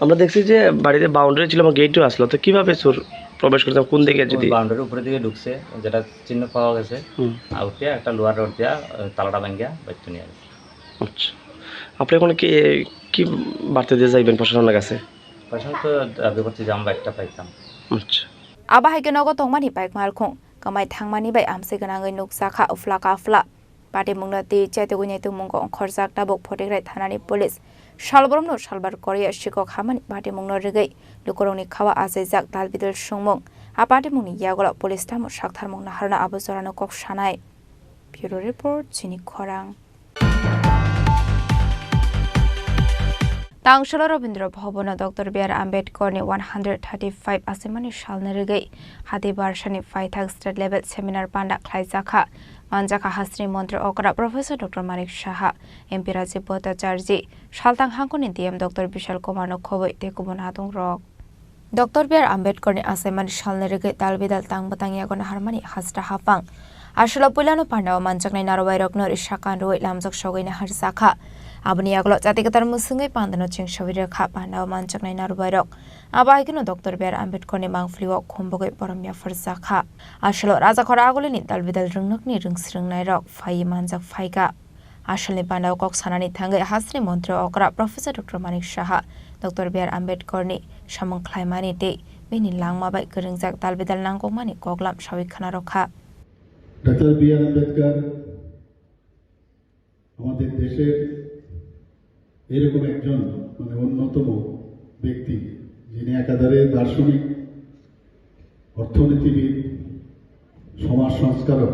আমরা দেখছি যে বাড়িতে বাউন্ডারি ছিল এবং গেটও আসলো, তো কিভাবে চোর প্রবেশ করছে, কোন দিকে ওই যদি? বাউন্ডারির উপরে দিকে ঢুকছে, যেটা চিহ্ন পাওয়া গেছে, হুম। আর উঠিয়া একটা লোহার রড দিয়া, আহ, তালাটা ভাঙিয়া বাইকটা নিয়ে গেছে। আচ্ছা, আপনি এখন কি, কি বার্তা দিয়ে যাইবেন প্রশাসনের কাছে? প্রশাসন তো দাবি করছে যে আমরা বাইকটা পাইতাম। আচ্ছা। Abo hai khe nogo tongmani bike malkhung Kwmai thangmani bai amchai gwnangwi nukjakha uphla kaphla. Patimungno twi chaitugwi naitukmungo ongkhorjak tabuk Photengrai thanani police. Salboromno salbar Korea sikok hamani patimungno rwgwi lukurokni khawa achaijak dalbidal songmung. A patimungni yagulo police tamo saktharmung naharno abo jorano kok sanai. Bureau Report, Chini Khorang. Tangsalo Rabindra Bhabono Doctor B R Ambedkarni one hundred thirty-five achaimani salni rwgwi Hati Barsani phaithak state level seminar panda khlaijakha. Manjakha hasteni montri okra Professor Doctor Manik Saha, M P Rajiv Bhattacharjee, saltang hangkoni D M Doctor Bishal Kumarno khobwi tei kubun adongrok. Doctor B R Ambedkarni achaimani salni rwgwi dalbidal tang bwtang yago naharmani hasta hapang. Aswlo puilano pandao manjaknai narwbairokno risa kan rwui lamjak sogwi naharjakha. Aboni yagulo jati kwtal mwswngwi pandano chengsaui rwkha pandao manjaknai narwbairok. Abo haikhe no Doctor B R Ambedkarni mangpilio khumbogwi borom yapharjakha. Aswlo rajakhor agulini dalbidal rwngnokni rwngsrwngnairok phaiwi manjak phaikha. Asalni pandao kok sanani thangwi hasteni montri okra Professor Doctor Manik Saha, Doctor B R Ambedkarni samung khlaimani tei bini langma bai kwrwngjak dalbidal nangkukmani koklam saui khwnarokha. Doctor B R Ambedkar আমাদের দেশের এরকম একজন, মানে, অন্যতম ব্যক্তি, যিনি একাধারে দার্শনিক, অর্থনীতিবিদ, সমাজ সংস্কারক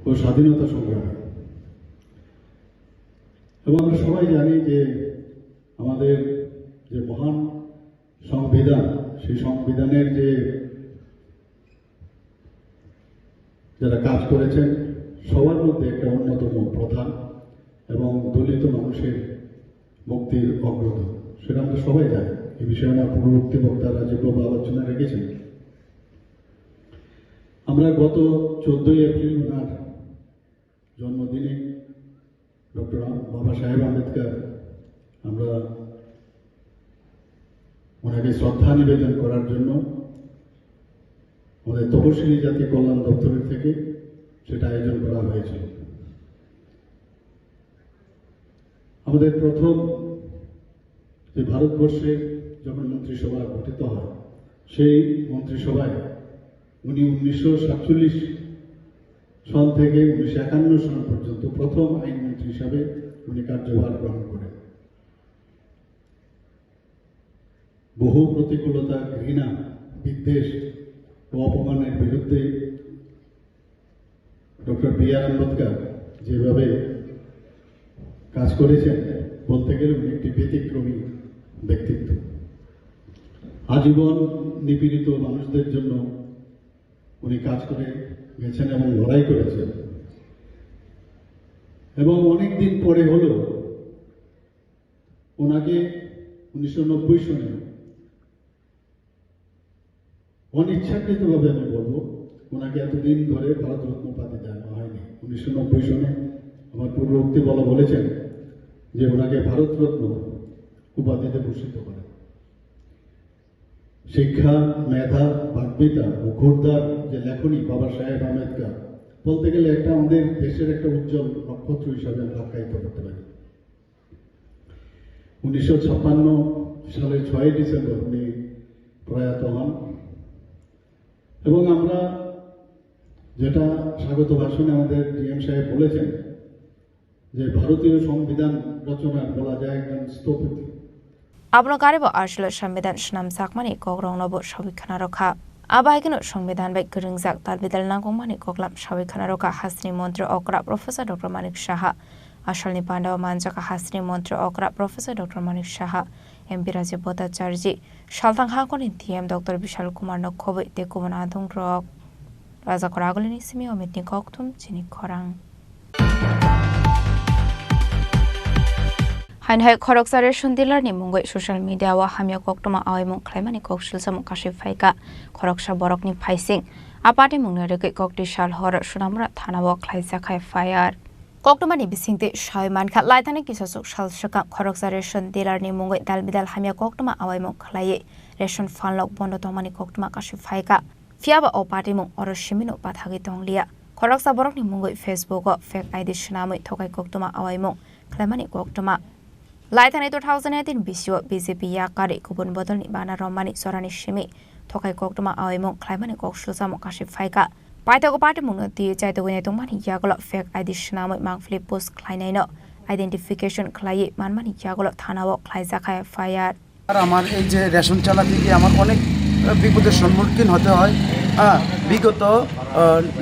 ও স্বাধীনতা সংগ্রামী। এবং আমরা সবাই জানি যে আমাদের যে মহান সংবিধান, সেই সংবিধানের যে যারা কাজ করেছেন, সবার মধ্যে একটা অন্যতম প্রধান এবং দলিত মানুষের মুক্তির অগ্রদূত, সেটা আমরা সবাই জানি। এ বিষয়ে আমার পূর্ববর্তী বক্তা রাজীববাবু আলোচনা রেখেছেন। আমরা গত চোদ্দই এপ্রিল ওনার জন্মদিনে ডক্টর আম-, বাবা সাহেব আম্বেদকর, আমরা ওনাকে শ্রদ্ধা নিবেদন করার জন্য আমাদের তপশিলি জাতি কল্যাণ দপ্তরের থেকে সেটা আয়োজন করা হয়েছিল। আমাদের প্রথম যে ভারতবর্ষে যখন মন্ত্রিসভা গঠিত হয়, সেই মন্ত্রিসভায় উনি উনিশশো সাতচল্লিশ সন থেকে উনিশশো একান্ন সন পর্যন্ত প্রথম আইনমন্ত্রী হিসাবে উনি কার্যভার গ্রহণ করেন। বহু প্রতিকূলতা, ঘৃণা, বিদ্বেষ ও অপমানের বিরুদ্ধে ডক্টর বি আর আম্বেদকর যেভাবে কাজ করেছেন, বলতে গেলে উনি একটি ব্যতিক্রমী ব্যক্তিত্ব। আজীবন নিপীড়িত মানুষদের জন্য উনি কাজ করে গেছেন এবং লড়াই করেছেন। এবং অনেক দিন পরে হলেও ওনাকে উনিশশো নব্বই সনে অনিচ্ছাকৃতভাবে আমি বলবো, ওনাকে এতদিন ধরে ভারতরত্ন উপাধি দেওয়া হয়নি। উনিশশো নব্বই সনে আমার পূর্ববর্তী বলা বলেছেন যে ওনাকে ভারতরত্ন উপাধিতে ভূষিত করে। শিক্ষা, মেধা, বাগ্মিতা ও ক্ষুরধার যে লেখনী বাবা সাহেব আম্বেদকর, বলতে গেলে একটা আমাদের দেশের একটা উজ্জ্বল নক্ষত্র হিসাবে আমরা আখ্যায়িত করতে পারি। উনিশশো ছাপ্পান্ন সালের ছয়ই ডিসেম্বর উনি প্রয়াত হন। এবং আমরা যেটা স্বাগত ভাষণে আমাদের ডি এম সাহেব বলেছেন, যে ভারতীয় সংবিধান রচনার বলা যায় একজন স্থপতি। Abono garibo aswlo Sambidan swnamjakmani kokrokno bo saui khwnarokha. Abo hai kheno Sambidan bai kwrwngjak talbidal nangkukmani koklam saui khwnarokha hasteni montri okra Professor Doctor Manik Saha. Asalni pandao manjakha hasteni montri okra Professor Doctor Manik Saha, M P Rajiv Bhattacharjee, salthang hangkoni D M Doctor Bishal Kumarno khobwi tei kubun adongrok. Rajakor agulini simi Omitni kokthum chini khorang. Haino hai khoroksa ration dealer ni mungwi social media o hamya koktwma awaimung khlaimani kok silsamung kasui phaikha khoroksa borokni phaising. A patimungni rwgwi kokti sal horo Sonamura thana o khlaijak hai F I R. Koktwmani bisingtwi saui mankha, laithani kisasuk sal swkang khoroksa ration dealer ni mungwi dalbidal hamya koktwma awaimung khlaiwi ration phalnok bondo tongmani koktwma kasui phaikha. Phiyaba o patimung oro simino pathagwi tongliya. Khoroksa borokni mungwi Facebook o fake I D swnamwi thokai koktwma awaimung khlaimani koktwma. Laithani two thousand eighteen bisio B J P yakarwi kubun bodolni bana romani jorani simi thokai koktwma aoimung khlaimani kok sujamo kasui phaikha. Paithago patimungno twi chaitogwi naitongmani yagulo fake I D swnamwi mangpili post khlainaino identification khlaiwi manmani yagulo thanao khlaijakha F I R. আর আমার এই যে রেশন চালাতে গিয়ে আমার অনেক, আহ, বিপদের সম্মুখীন হতে হয়। হ্যাঁ, বিগত, আহ,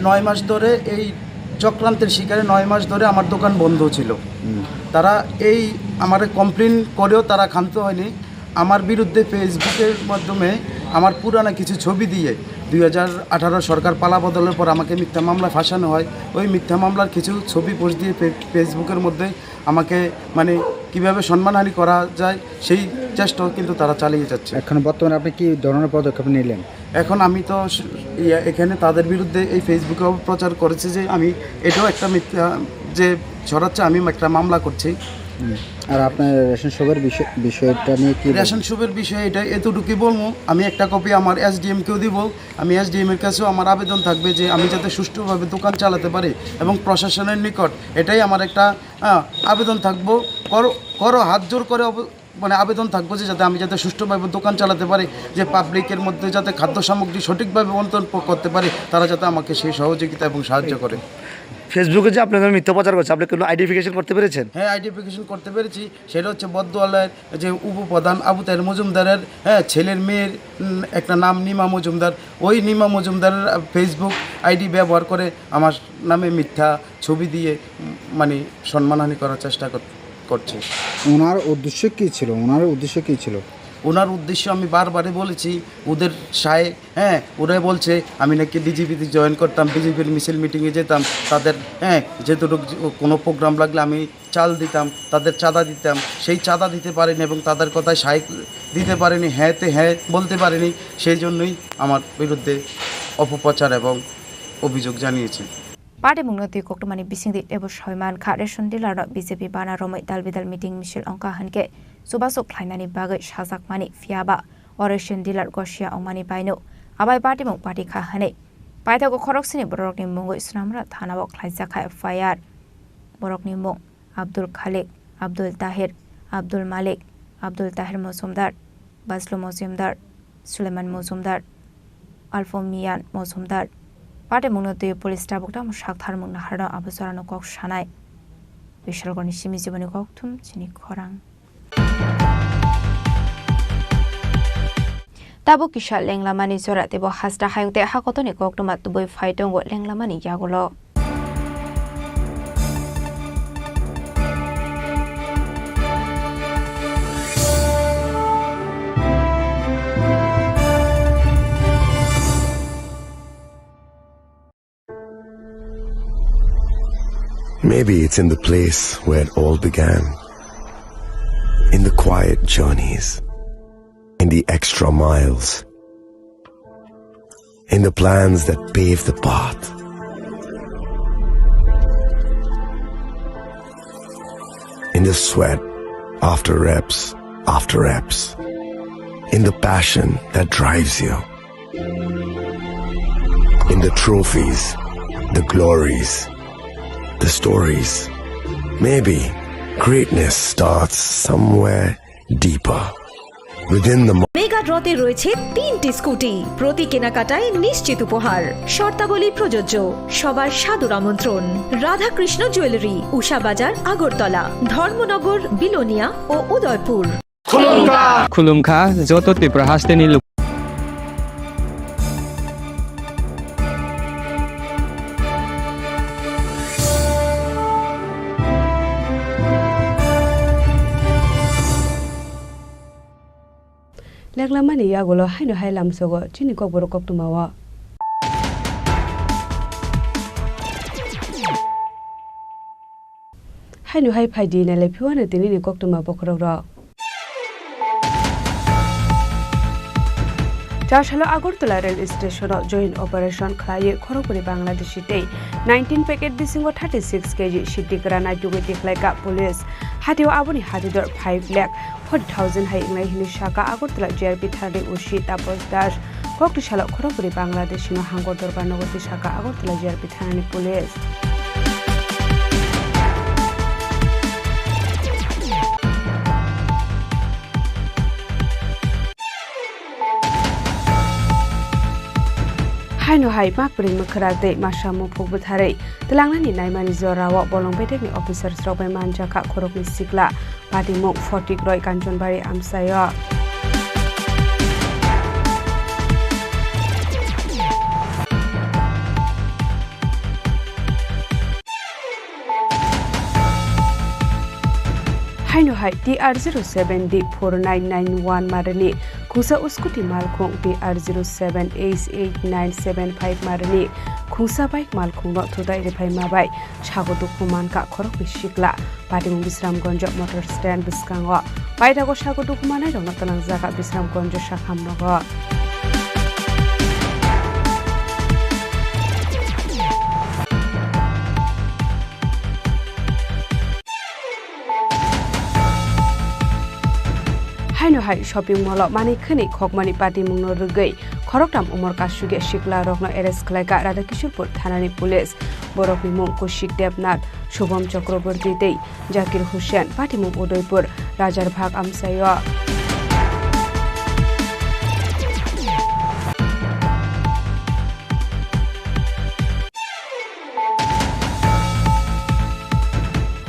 নয় মাস ধরে এই চক্রান্তের শিকারে নয় মাস ধরে আমার দোকান বন্ধ ছিল। হুম। তারা এই আমারে কমপ্লেন করেও তারা ক্ষান্ত হয়নি। আমার বিরুদ্ধে Facebook-এর মাধ্যমে আমার পুরানা কিছু ছবি দিয়ে দুই হাজার আঠারো সরকার পালা বদলের পর আমাকে মিথ্যা মামলা ফাঁসানো হয়। ওই মিথ্যা মামলার কিছু ছবি পোস্ট দিয়ে ফে-, Facebook-এর মধ্যে আমাকে, মানে, কিভাবে সম্মানহানি করা যায়, সেই চেষ্টাও কিন্তু তারা চালিয়ে যাচ্ছে। এখন বর্তমানে আপনি কি ধরনের পদক্ষেপ নিলেন? এখন আমি তো স-, ইয়া, এখানে তাদের বিরুদ্ধে এই Facebook-এ অপপ্রচার করেছে যে আমি, এটাও একটা মিথ্যা যে ছড়াচ্ছে, আমি একটা মামলা করছি। হুম। আর আপনার রেশন শপের বিষয়, বিষয়টা নিয়ে কি বলবেন? রেশন শপের বিষয়ে এটা এতটুকুই বলবো, আমি একটা কপি আমার এসডিএম-কেও দিব। আমি এসডিএম-এর কাছেও আমার আবেদন থাকবে যে আমি যাতে সুষ্ঠুভাবে দোকান চালাতে পারি এবং প্রশাসনের নিকট এটাই আমার একটা, হ্যাঁ, আবেদন থাকবো, করো, করো হাত জোর করে অব-, মানে, আবেদন থাকবো যে যাতে আমি যাতে সুষ্ঠুভাবে দোকান চালাতে পারি, যে পাবলিকের মধ্যে যাতে খাদ্য সামগ্রী সঠিকভাবে বন্টন প-, করতে পারি, তারা যাতে আমাকে সেই সহযোগিতা এবং সাহায্য করে। Facebook-এ যে আপনাদের মিথ্যা প্রচার করছে, আপনি কোনো আইডেন্টিফিকেশন করতে পেরেছেন? হ্যাঁ, আইডেন্টিফিকেশন করতে পেরেছি। সেটা হচ্ছে বদদোয়ালের যে উপপ্রধান আবু তাহের মজুমদারের, হ্যাঁ, ছেলের মেয়ের, উম, একটা নাম নিমা মজুমদার। ওই নিমা মজুমদারের, আহ, Facebook আইডি ব্যবহার করে আমার নামে মিথ্যা ছবি দিয়ে, উম, মানে, সম্মানহানি করার চেষ্টা কর-, করছে। ওনার উদ্দেশ্য কী ছিল? ওনার উদ্দেশ্য কী ছিল? ওনার উদ্দেশ্য আমি বারবারই বলেছি, ওদের সায়, হ্যাঁ, ওরাই বলছে আমি নাকি বিজেপিতে জয়েন করতাম, বিজেপির মিছিল মিটিংয়ে যেতাম, তাদের, হ্যাঁ, যেতটুকু যে-, কোনো প্রোগ্রাম লাগলে আমি চাল দিতাম, তাদের চাঁদা দিতাম, সেই চাঁদা দিতে পারেনি এবং তাদের কথায় সায় দিতে পারেনি, হ্যাঁতে হ্যাঁ বলতে পারেনি, সেই জন্যই আমার বিরুদ্ধে অপপ্রচার এবং অভিযোগ জানিয়েছে। Patimungno twi koktwmani bisingtwi teibo sawi mankha, ration dealer-no B J P bana romwi dal bidal meeting misil wngkha hwnkhe chubasuk khlainani bagwi sajakmani, phiyaba o ration dealer gosia wngmani baino abai patimung pati kha hwnwi paithago khoroksini bororokni mungwi Sonamura thanao khlaijakha F I R. Borokni mung Abdul Khalik, Abdul Tahir, Abdul Malik, Abdul Tahir Mojumdar, Baslu Mojumdar, Suleman Mojumdar, Alpho Miyan Mojumdar. Patimungno twi police tabuk tamo saktharmung naharno abo jorano kok sanai. Bishalgorni simi jiboni kokthum chini khorang. Tabuk kisa lenglamani jora teibo hasta hayung tei hakotoni koktwma tubui phai tongo lenglamani yagulo. Maybe it's in the place where it all began. In the quiet journeys, in the extra miles, in the plans that pave the path, in the sweat after reps after reps, in the passion that drives you. In the trophies, the glories, the stories. Maybe greatness starts somewhere deeper. Within the mo- mega ড্রতে রয়েছে তিনটি স্কুটি, প্রতি কেনাকাটায় নিশ্চিত উপহার। শর্তাবলী প্রযোজ্য। সবার সাদর আমন্ত্রণ। রাধাকৃষ্ণ জুয়েলারি, উষা বাজার, আগরতলা, ধর্মনগর, বিলোনিয়া ও Udaipur. Khulumkha joto Tripura hasteni luk. Leklamani yagulo haino hai lamsogo chini kokborok koktwmao. Haino hai phai di, nailai phiwano tinini koktwma bokhorok rok. Char salo Agartala rail station o joint operation khlaiwi khorokbwrwi Bangladeshi tei nineteen packet bisingo thirty six K G siddhi kwran naitugwi tikhlaikha police. Hatio aboni hatidor five lakh forty thousand hai wngnai hwnwi sakha Agartala G R P thanani O C Tapos Das. Kokti salo khorokbwrwi Bangladeshi no hangor dorbar nogo twi sakha Agartala G R P thanani police. Haino hai mak pring mwkhra tei masa muphuk bwtharwi twlangnani naimani jorao bolong bedekni officers rok bai manjakha khoroknwi sikla. Patimung Photikroi Kanchanbari amchaio. Haino hai T R zero seven D four nine nine one marini khungsa scooty malkhung T R zero seven H eight nine seven five marini khungsa bike malkhungno thutai rwphai ma bai sago dukhu mankha khoroknwi sikla. Patimung Bisramganj motor stand bwskango paithago sago dukhu manairokno twlangjakha Bisramganj sakham nogo. Haino hai shopping mall o manwi khwnwi khokmani patimungno rwgwi khoroktham umor kasugya sikla rokno arrest khlaikha Radhakishorpur thanani police. Borokni mung Kushik Debnath, Shubham Chakraborty tei Zakir Hussain, patimung Udaipur, Rajar Bhag amchaio.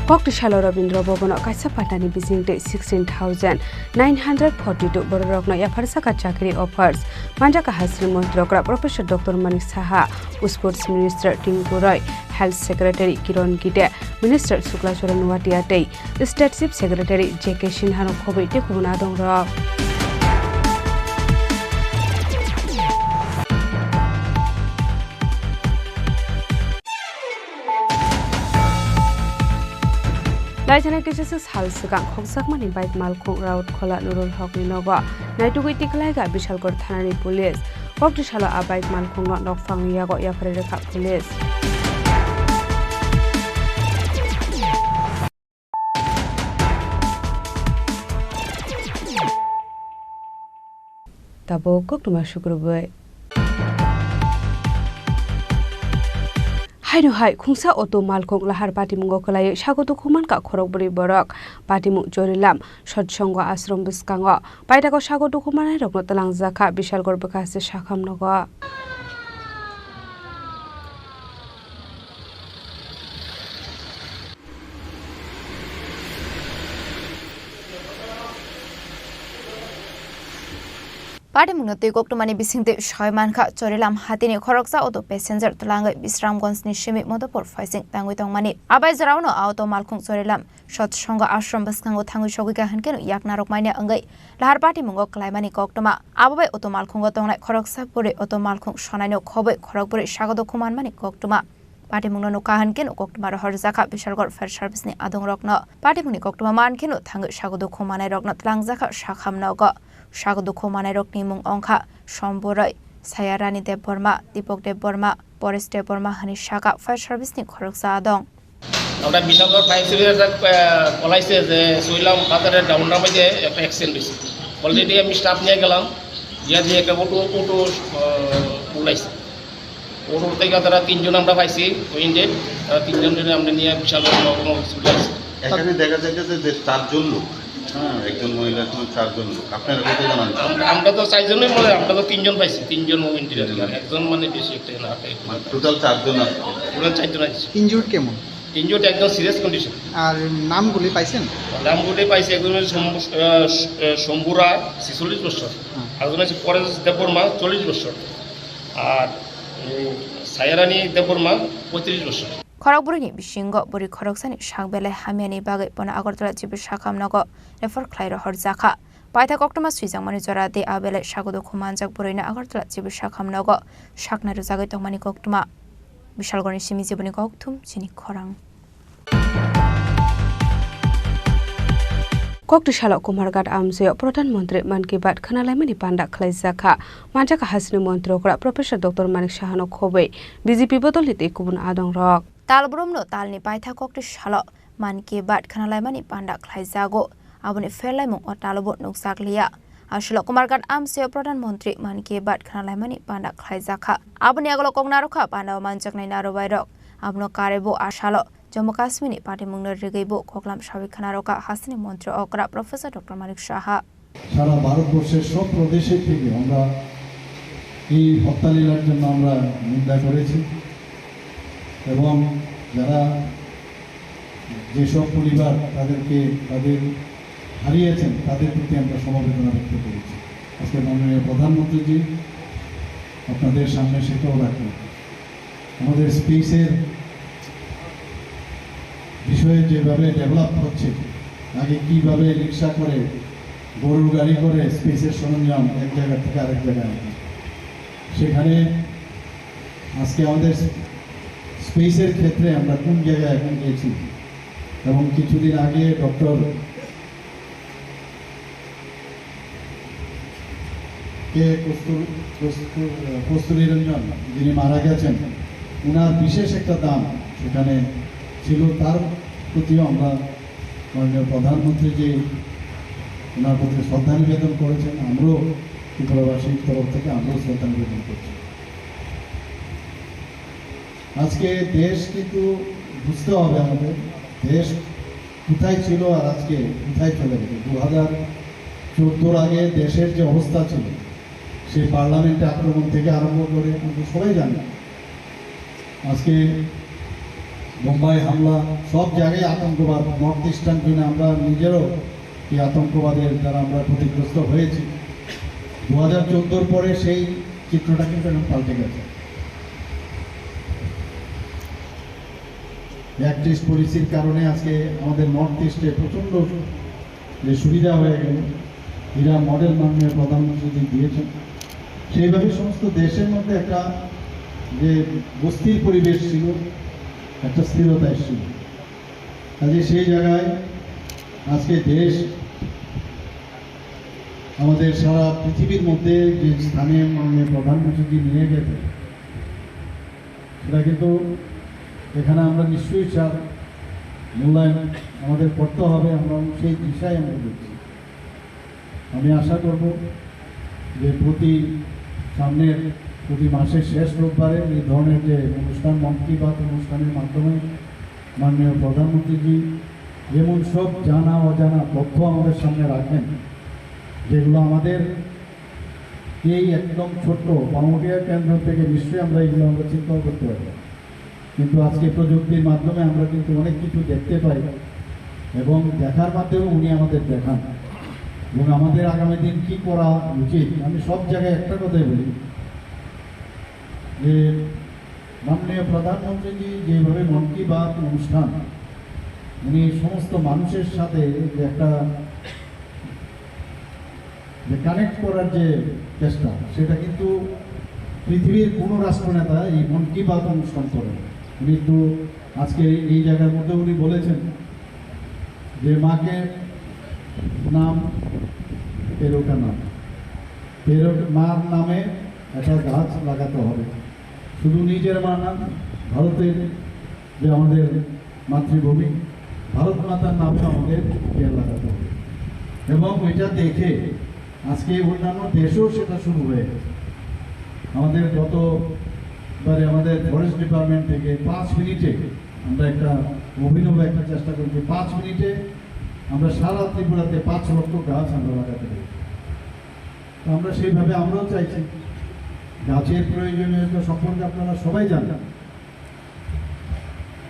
Kokti salo Rabindra Bhavan o kaisa patani bising tei sixteen thousand nine hundred forty two bororokno yapharjakha chakri offers manjakha hasri montri okra Professor Doctor Manik Saha, Sports Minister Tinku Roy, Health Secretary Kiron Gide, Minister Sukla Charan Noatia tei State Chief Secretary J K Sinha no khobwi tei kubun adong rok. Laithana kisa se sal swkang khokjakmani bike malkhung Raut Khola Nurul Hokni nogo naitugwi tikhlaikha Bishalgarh thanani police. Kokti salo a bike malkhungno nokphangni yago yapharwi rwkha police. Tabuk koktwma sukrubwi. Haino hai khungsa auto malkhung lahar patimungo kwlaiwi sago dukhu mankha khorokbrwi borok. Patimung Chorilam Satsongo Ashram bwskango paithago sago dukhu manairokno twlangjakha Bishalgarh bwkhaste sakham nogo. Patimungno twi koktwmani bisingtwi soi mankha, Chorilam hatini khoroksa auto passenger twlangwi Bisramganjni simi Madhupur phaising tangwi tongmani. Abai jorao no auto malkhung Chorilam Satsongo Ashram bwskango thangwi sogwi kaham kheno yaknarok manya wngwi lahar patimungo kwlaimani koktwma. Abo bai auto malkhungo tongnai khoroksa bwrwi auto malkhung sonaino khobwi khorok bwrwi sago dukhu manmani koktwma. Patimungno nukha hwn khe nuk koktwma rohorjakha Bishalgarh Fire Service ni adongrokno. Patimungni koktwma man kheno thangwi sago dukhu manairokno twlangjakha sakham nogo. Sago dukhu manairokni mung wngkha Somboroi, Sayarani Debbarma, Dipok Debbarma, Paresh Debbarma hwnwi sakha Fire Service ni khoroksa adong. আমরা বিশালগড় ফায়ার সার্ভিসের একটা, আহ, কল আইছে যে সুইলাম বাজারের ডাউন রামে যে একটা অ্যাক্সিডেন্ট হয়েছে। অলরেডি আমি স্টাফ নিয়ে গেলাম, গিয়ে দিয়ে একটা অটো, অটো, আহ, উঠাইছে। অটো থেকে তারা তিনজন আমরা পাইছি, ওই ইন্ডিয়ান, তারা তিনজন জনে আমরা নিয়ে বিশালগড় মহকুমা হসপিটাল আইছি। এখানে দেখা যাচ্ছে যে, যে চারজন লোক, হ্যাঁ, একজন মহিলা সহ চারজন লোক। আপনারা কতজন আনছেন? আমরা, আমরা তো চারজনই, মানে, আমরা তো তিনজন পাইছি, তিনজন ইন্ডিয়ান। তিনজন। একজন, মানে, বেশি একটা না, একটা মানে, টোটাল চারজন আছে। টোটাল চারজন আছে। ইনজুর্ড কেমন? ইনজুর্ড একদম সিরিয়াস কন্ডিশন। আর নামগুলি পাইছেন? নামগুলি পাইছি, একজন হচ্ছে শম্ভু, আহ, শ-, আহ, শম্ভু রায়, ছেচল্লিশ বছর। হুম। আরেকজন হচ্ছে পরেশ দেববর্মা, চল্লিশ বছর। আর, উম, সায়ারানী দেববর্মা, পঁয়ত্রিশ বছর। Khorok bwrwini bisingo bwrwi khoroksani sak belai hamyani bagwi bono Agartala Civil Sakham nogo refer khlai rohorjakha. Paithak koktwma swijakmani jora tei a belai sago dukhu manjak bwrwino Agartala Civil Sakham nogo saknai rwjagwi tongmani koktwma. Bishalgarhni simi jiboni kokthum chini khorang. Kokti salo Kumarghat amchaio Pradhan Mantri Mann Ki Baat khwnalaimani panda khlaijakha. Manjakha hasini montri okra Professor Doctor Manik Sahano khobwi B J P bodolni tei kubun adongrok. Talbrumno talni paithak kokti salo Mann Ki Baat khwnalaimani panda khlaijago. Aboni pherlaimung o talobo nukjakliya. Aswlo Kumarghat amchaio Pradhan Mantri Mann Ki Baat khwnalaimani panda khlaijakha. Aboni agolo kok narwkha panda o manjaknai narwbairok. Abono karwibo asalo Jammu Kashmirni patimungno rigwibo koklam sawi khwnarwkha hasini montri okra Professor Doctor Manik Saha. সারা ভারতবর্ষের সব প্রদেশের থেকে আমরা এই হত্যালীলার জন্য আমরা নিন্দা করেছি এবং যারা, যেসব পরিবার তাদেরকে, তাদের হারিয়েছেন, তাদের প্রতি আমরা সমবেদনা ব্যক্ত করেছি। আজকে মাননীয় প্রধানমন্ত্রীজি আপনাদের সামনে সেটাও রাখলেন। আমাদের স্পেসের বিষয়ে যেভাবে ডেভেলপ হচ্ছে, আগে কিভাবে রিক্সা করে, গরুর গাড়ি করে স্পেসের সরঞ্জাম এক জায়গা থেকে আরেক জায়গায় আনতো, সেখানে আজকে আমাদের স্পেসের ক্ষেত্রে আমরা কোন জায়গায় এখন গেছি। এবং কিছুদিন আগে ডক্টর কে কস্তুর-, কস্তুর-, কস্তুরী রঞ্জন, যিনি মারা গেছেন, ওনার বিশেষ একটা দান সেখানে ছিল। তার প্রতিও আমরা, মাননীয় প্রধানমন্ত্রী যে ওনার প্রতি শ্রদ্ধা নিবেদন করেছেন, আমরাও ত্রিপুরাবাসীর তরফ থেকে আমরাও শ্রদ্ধা নিবেদন করছি। আজকে দেশ কিন্তু বুঝতে হবে আমাদের, দেশ কোথায় ছিল আর আজকে কোথায় চলে গেছে। দু হাজার চোদ্দোর আগে দেশের যে অবস্থা ছিল, সেই পার্লামেন্টে আক্রমণ থেকে আরম্ভ করে আমরা সবাই জানি। আজকে বোম্বাই হামলা, সব জায়গায় আতঙ্কবাদ, নর্থ ইস্টার্ন কিনা আমরা নিজেরও এই আতঙ্কবাদের দ্বারা আমরা ক্ষতিগ্রস্ত হয়েছি। দু হাজার চোদ্দোর পরে সেই চিত্রটা কিন্তু এখন পাল্টে গেছে। অ্যাক্ট ইস্ট পলিসির কারণে আজকে আমাদের নর্থ ইস্টে প্রচণ্ড যে সুবিধা হয়ে গেল, এরা মডেল মাননীয় প্রধানমন্ত্রী যে দিয়েছেন, সেইভাবে সমস্ত দেশের মধ্যে একটা যে বস্তির পরিবেশ ছিল, একটা স্থিরতা এসেছিল। কাজে সেই জায়গায় আজকে দেশ আমাদের সারা পৃথিবীর মধ্যে যে স্থানে মাননীয় প্রধানমন্ত্রীজি নিয়ে গেছে, সেটা কিন্তু এখানে আমরা নিশ্চয়ই তার মূল্যায়ন আমাদের করতে হবে, আমরা সেই দিশায় আমরা দেখছি। আমি আশা করব যে প্রতি সামনের, প্রতি মাসের শেষ রোববারে এই ধরনের যে অনুষ্ঠান, মন কি বাত অনুষ্ঠানের মাধ্যমে মাননীয় প্রধানমন্ত্রীজি এমন সব জানা অজানা তথ্য আমাদের সামনে রাখেন, যেগুলো আমাদের এই একদম ছোট্ট পাউন্ডিয়া কেন্দ্র থেকে নিশ্চয়ই আমরা এগুলো আমরা চিন্তাও করতে পারি না। কিন্তু আজকে প্রযুক্তির মাধ্যমে আমরা কিন্তু অনেক কিছু দেখতে পাই এবং দেখার মাধ্যমে উনি আমাদের দেখান এবং আমাদের আগামী দিন কি করা উচিত। আমি সব জায়গায় একটা কথাই বলি যে মাননীয় প্রধানমন্ত্রীজি যেভাবে মন কি বাত অনুষ্ঠান, উনি সমস্ত মানুষের সাথে যে একটা যে কানেক্ট করার যে চেষ্টা, সেটা কিন্তু পৃথিবীর কোনো রাষ্ট্রনেতা এই মন কি বাত অনুষ্ঠান করে না। উনি একটু আজকে এই জায়গার মধ্যে উনি বলেছেন যে মাকে নাম, পেরোটা নাম, পেরো, মার নামে একটা গাছ লাগাতে হবে। শুধু নিজের মা না, ভারতের যে আমাদের মাতৃভূমি, ভারত মাতার নামে আমাদের পেয়ার লাগাতে হবে। এবং এটা দেখে আজকে অন্যান্য দেশেও সেটা শুরু হয়ে গেছে। আমাদের গতবারে আমাদের ফরেস্ট ডিপার্টমেন্ট থেকে পাঁচ মিনিটে আমরা একটা অভিনব একটা চেষ্টা করেছি। পাঁচ মিনিটে আমরা সারা ত্রিপুরাতে পাঁচ লক্ষ গাছ আমরা লাগাতে পেরেছি। তো আমরা সেইভাবে আমরাও চাইছি। গাছের প্রয়োজনীয়তা সম্পর্কে আপনারা সবাই জানেন।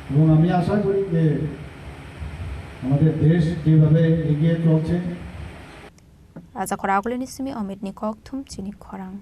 এবং আমি আশা করি যে আমাদের দেশ যেভাবে এগিয়ে চলছে, Raja khoragulini simi Omitni kokthum chini khorang.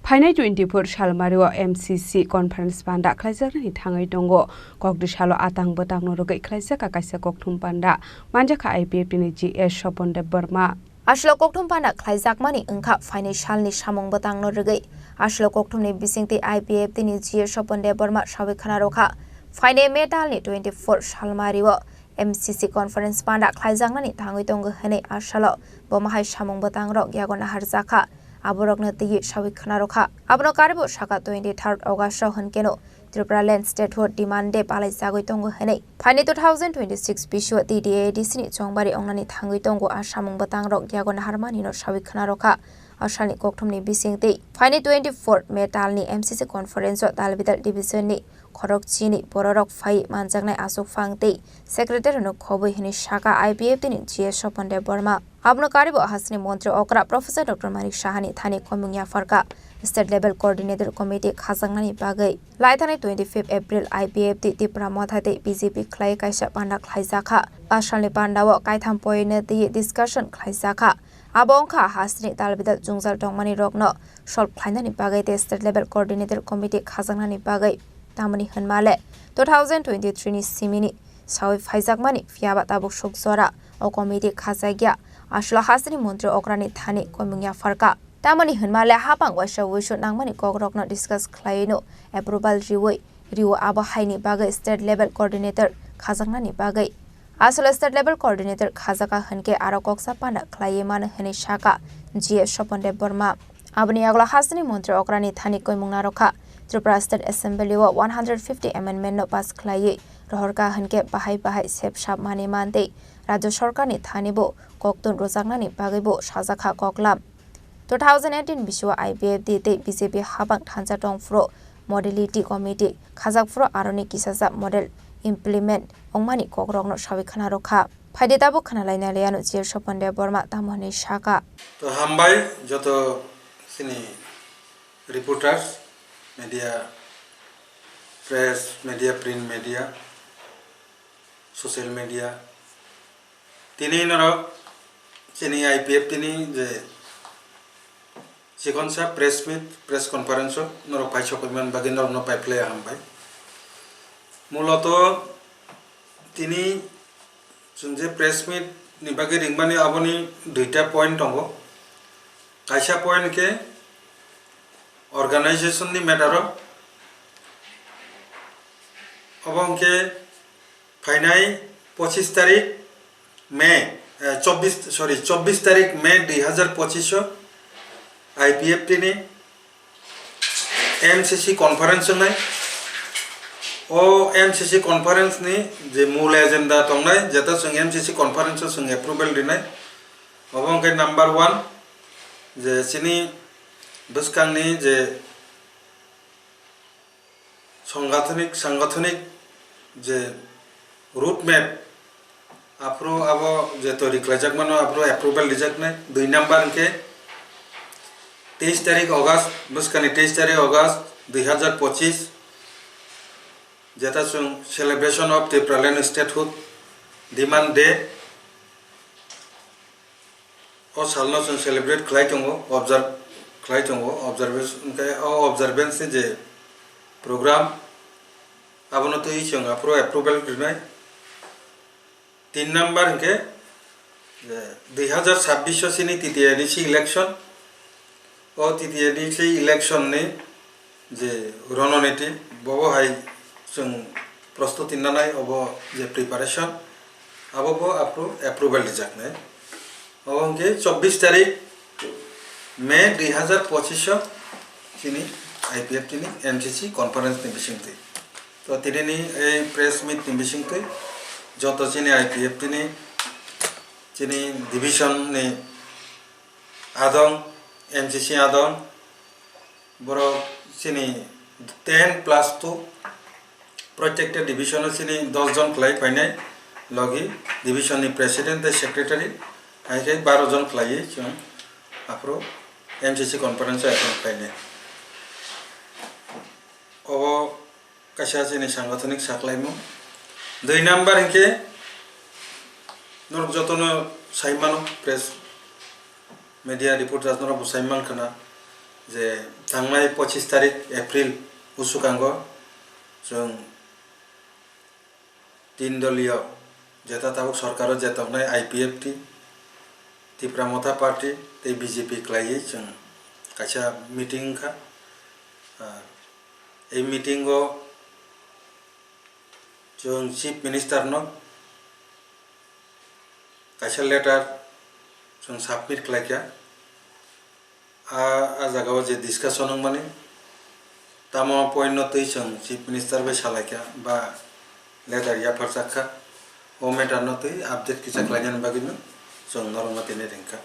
Phainai twenty-four salmario M C C conference panda khlaijaknani thangwi tongo. Kokdwi salo atang bwtangno rwgwi khlaijak kaisa kokthum panda. Manjakha I P F T ni G S Sopon Deb Barma. Aswk kokthum panda khlaijakmani wngkha phainai salni samung bwtangno rwgwi. Aswk kokthumni bisingtwi I P F T ni G S Sopon Deb Barma sawi khna rwkha. Phainai May talni twenty-four salmario M C C conference panda khlaijaknani thangwi tongo hwnwi asalo bo mahai samung bwtangrok yago naharjakha. Aborokno twiwi sawi khna rwkha. Abono karibo saka twenty-third August o hwnkeno Tripura Land Statehood Demand Day palai chagwi tongo hwnwi. Phaini two thousand twenty-six bisio T D A D C ni chongbari wngnani thangwi tongo a samung bwtangrok yago naharmani no sawi khna rwkha. A salni kokthumni bisingtwi phaini twenty-four May talni M C C conference o Talbidal division ni khorok chini bororok phai manjaknai aswk phang tei secretary no khobwi hwnwi saka I P F T ni G S Sopon Deb Barma. Abono karibo hasteni montri okra Professor Doctor Manik Sahani thani koimung yapharkha state level coordinator committee khajaknani bagwi. Laithani twenty-fifth April I P F T Tipra Motha tei B J P khlai kaisa panda khlaijakha. Asalni pandao kaitham poino twi discussion khlaijakha. Abo wngkha hasteni talbidal jwngjal tongmani rokno solve khlainani bagwi tei state level coordinator committee khajaknani bagwi. Tamoni hwnmale two thousand twenty-three ni simini sawi phaijakmani, phiyaba tabuk suk jora o committee khajakya. Aswla hasteni montri okrani thani koimung yapharkha. Tamoni hwnmale hapang waisa wuisu nangmani kokrokno discuss khlaiwino approval riwi rio, abo haini bagwi state level coordinator khajaknani bagwi. Aswla state level coordinator khajaka hwnkhe aro koksa panda khlaiwi mano hwnwi sakha G S Sopon Debbarma. Aboni yagulo hasteni montri okrani thani koimung narwkha. Tripura State Assembly o one hundred fifty amendment no pass khlaiwi rohorkha hwnkhe bahai bahai sep sap mani mantwi Rajya Sarkar ni thani bo koktun rwjaknani bagwi bo sajakha koklam. Two thousand eighteen bisio I P F T tei B J P habang thansa tongphuru modality committee khajak phuru aroni kisajak model implement wngmani kokrokno sawi khna rwkha. Phaidi tabuk khna laina liyano G S Sopon Debbarma tamo hwnwi sakha. To hambai joto chini reporters, media, press, media, print media, social media. Tini norok chini I P F T ni je chikonsa press meet, press conference o norok pai sokoi man bagwi norokno pai phlai hambai. Muloto tini chwng je press meet ni bagwi ringmani aboni duita point tongo. Kaisa point khe organization ni matter o, obo hwnkhe phainai pochis tarik May, eh, chobbish, sorry, chobbish tarik May dui hazar pochis o I P F T ni M C C conference wngnai. O M C C conference ni je mul agenda tongnai, jeta chwng M C C conference o chwng approval rinai. Obo hwnkhe number one, je chini bwskangni je sangathonik, sangathonik je route map, aphuru abo je toiri khlaijak mano, aphuru approval rijaknai. Dui number hwnkhe teis tarik August, bwskani teis tarik August dui hazar pochis, jeta chwng celebration of Tipraland Statehood Demand Day. O salno chwng celebrate khlai tongo, observe khlai tongo, observation, hwnkhe o observance ni je program, abono twi chwng aphuru approval rinai. Tin number hwnkhe, eh, dui hazar chabbish o chini T T A D C election, o T T A D C election ni je rononiti, bobo hai chwng prostuti nanai, obo je preparation, abo bo apro-, approval rijaknai. Obo hwnkhe chobbish tarik May dui hazar pochis o chini I P F T ni M C C conference ni bisingtwi. To tini ni ei press meet ni bisingtwi joto chini I P F T ni chini division ni adong, M C C adong, borok chini ten plus two, protekta division o chini dos jon khlai phainai, logi division ni president tei secretary, hai khe baro jon khlaiwi chwng aphuru M C C conference o attend khlainai. Obo kaisa chini sangathonik saklaimung. Dui number hwnkhe norok jotono sai mano, press media reporters norok bo sai mankha na je thangnai pochis tarik April usukango chwng tin doliyo jeta tabuk sorkaro je tongnai I P F T, Tipra Motha Party tei B J P khlaiwi chwng kaisa meeting wngkha. Ah, ei meeting o chwng Chief Minister no kaisa letter chwng submit khlaikha. A, a jagao je discussion wngmani, tamo point no twi chwng Chief Minister bai salaikha ba letter yapharjakha, o matter no twi update kisa khlainani bagwi no chwng norokno tini ringkha.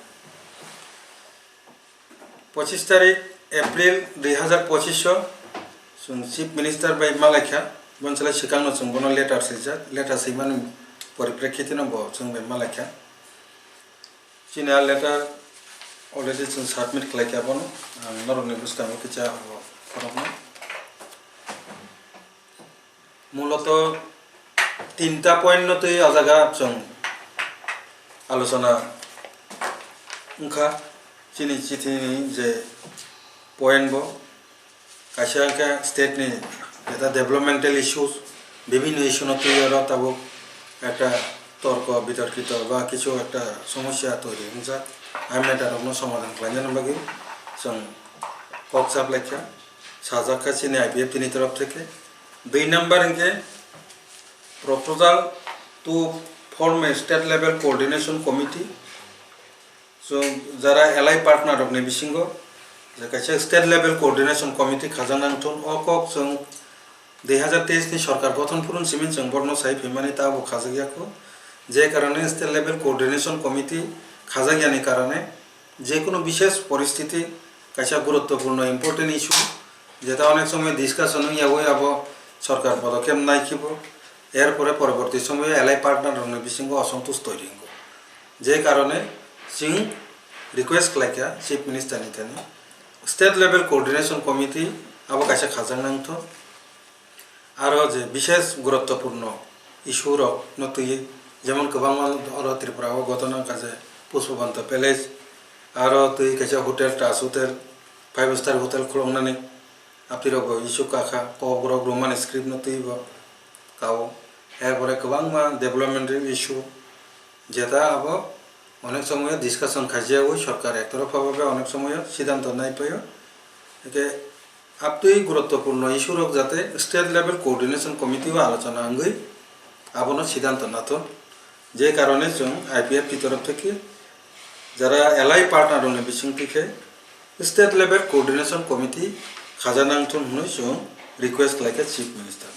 Pochis tarik April dui hazar pochis o chwng Chief Minister bai malaikha, bonsala swkangno chwng bono letter swijak, letter swimani poriprekhitino bo chwng bai malaikha. Chini a letter already chwng submit khlai kha bono, ang norokni bwskango kisa khoroknwi. Muloto tinta point no twi o jaga chwng alochona wngkha chini chithini je point bo. Kaisa khe state ni jeta developmental issues, bibhinno issue no twi oro tabuk ekta torko bitorkito ba kichu ekta somosya toiri wngjak. A matter rokno somadhan khlainani bagwi chwng kok chap laikha, sajak kha chini I P F T ni torof theke. Dui number hinkhe proposal to form a state level coordination committee. So, jara allied partner rokni bisingo je kaisa state level coordination committee khajak nang thun, o kok chwng dui hazar teis ni sorkar gothon phurun simi chwng borno sai phaimani, ta bo khajak ya kho. Je karone state level coordination committee khajak yani karone je kono bishesh poristiti kaisa guruttopurno important issue jeta onek somoy discussion wng yagwi abo sorkar podokhep nai khibo, er pore poroborti somoyo allied partner rokni bisingo osontush toiri wngo. Je karone chwng request khlaikha Chief Minister ni thani, state level coordination committee abo kaisa khajak nang thung. Aro je bishesh guruttopurno issue rok no twiwi, jemon kwbangma oro Tripura o ghotona wngkha je Pushpabanta Palace, aro twi kaisa hotel, Taj Hotel, five star hotel khuloknani, apirok bo issue kakha, kok rok Roman script no twiwi bo kao. Erpore kwbangma development issue, jeta abo onek somoyo discussion khaijagwi sorkar ektoropha bhabe onek somoyo siddhanto nai paio. Hwnkhe aptwi guruttopurno issue rok jate state level coordination committee o alochona wngwi abono siddhanto nathun. Je karone chwng I P F T torof theke jara allied partner rokni bisingtwi khe state level coordination committee khaja nang thun hwnwi chwng request khlaikha Chief Minister.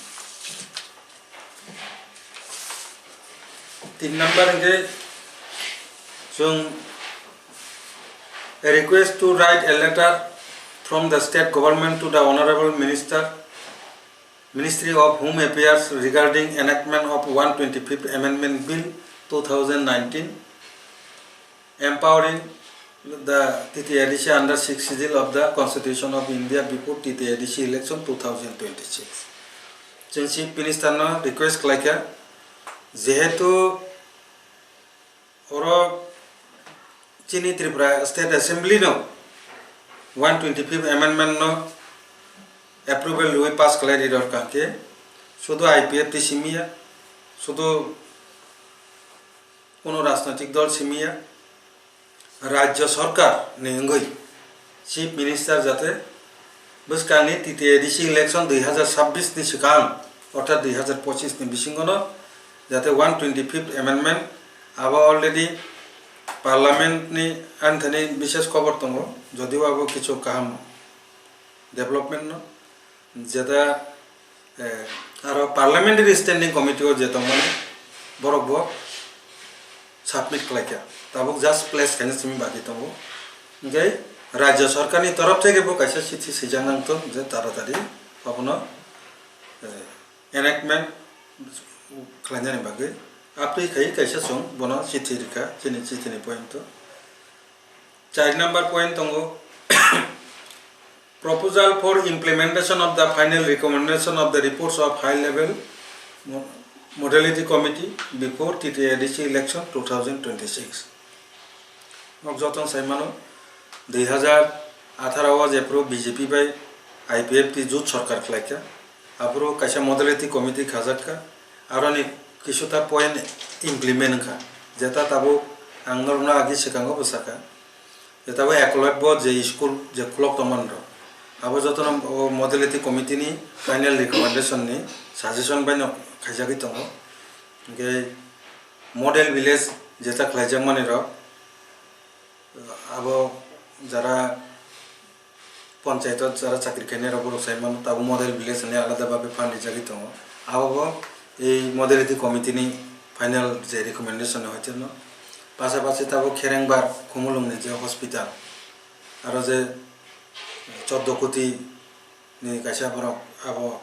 Tin number hinkhe chwng a request to write a letter from the state government to the Honorable Minister, Ministry of Home Affairs regarding enactment of one twenty-fifth Amendment Bill two thousand nineteen, empowering the T T A D C under sixth schedule of the Constitution of India before T T A D C election two thousand twenty-six. Chwng Chief Minister no request khlaikha, jehetu oro chini Tripura State Assembly no one twenty-fifth Amendment no approval rwi pass khlai ri rwkha khe, sudu I P F T simi ya, sudu kono rajnoitik dol simi ya, Rajya Sorkar ni wngwi Chief Minister jate bwskangni T T A D C election dui hazar chabbish ni swkang, orthat dui hazar pochis ni bisingono jate one twenty-fifth Amendment abo already Parliament ni anthani bishes kobor tongo, jodio abo kichu kaham development no. Jeta, eh, aro Parliamentary Standing Committee o je tongmani borok bo submit khlaikha, tabuk just place khaina simi baki tongo. Hinkhe Rajya Sorkar ni torof theke bo kaisa chithi swijak nang thung je taratari obono, eh, enactment khlainani bagwi. Aptwi khai kaisa chwng bono chithi rikha, chini chithi ni point o. Char number point tongo, proposal for implementation of the final recommendation of the reports of high level mo-, modality committee before T T A D C election two thousand twenty-six. Nok jotong saimano, dui hazar atharo o jephru B J P bai I P F T jut sorkar khlaikha, aphuru kaisa modality committee khajakha, aroni kisuta point implement wngkha, jeta tabuk ang norokno agi swkango bwsakha. Jeta bo Eklavya bo je school je khulok tongmani rok, abo jotono o modality committee ni final recommendation ni suggestion bai no khaijagwi tongo. Hinkhe model village jeta khlaijakmani rok, abo jara panchayat o jara chakri khainai rok borok sai mano, tabuk model village hinwi alada bhabe fund rijagwi tongo. Abo bo ei modality committee ni final je recommendation ni hoite no. Pasapasi tabuk Kherengbar Khumulwng ni je hospital, aro je chordo koti ni kaisa borok abo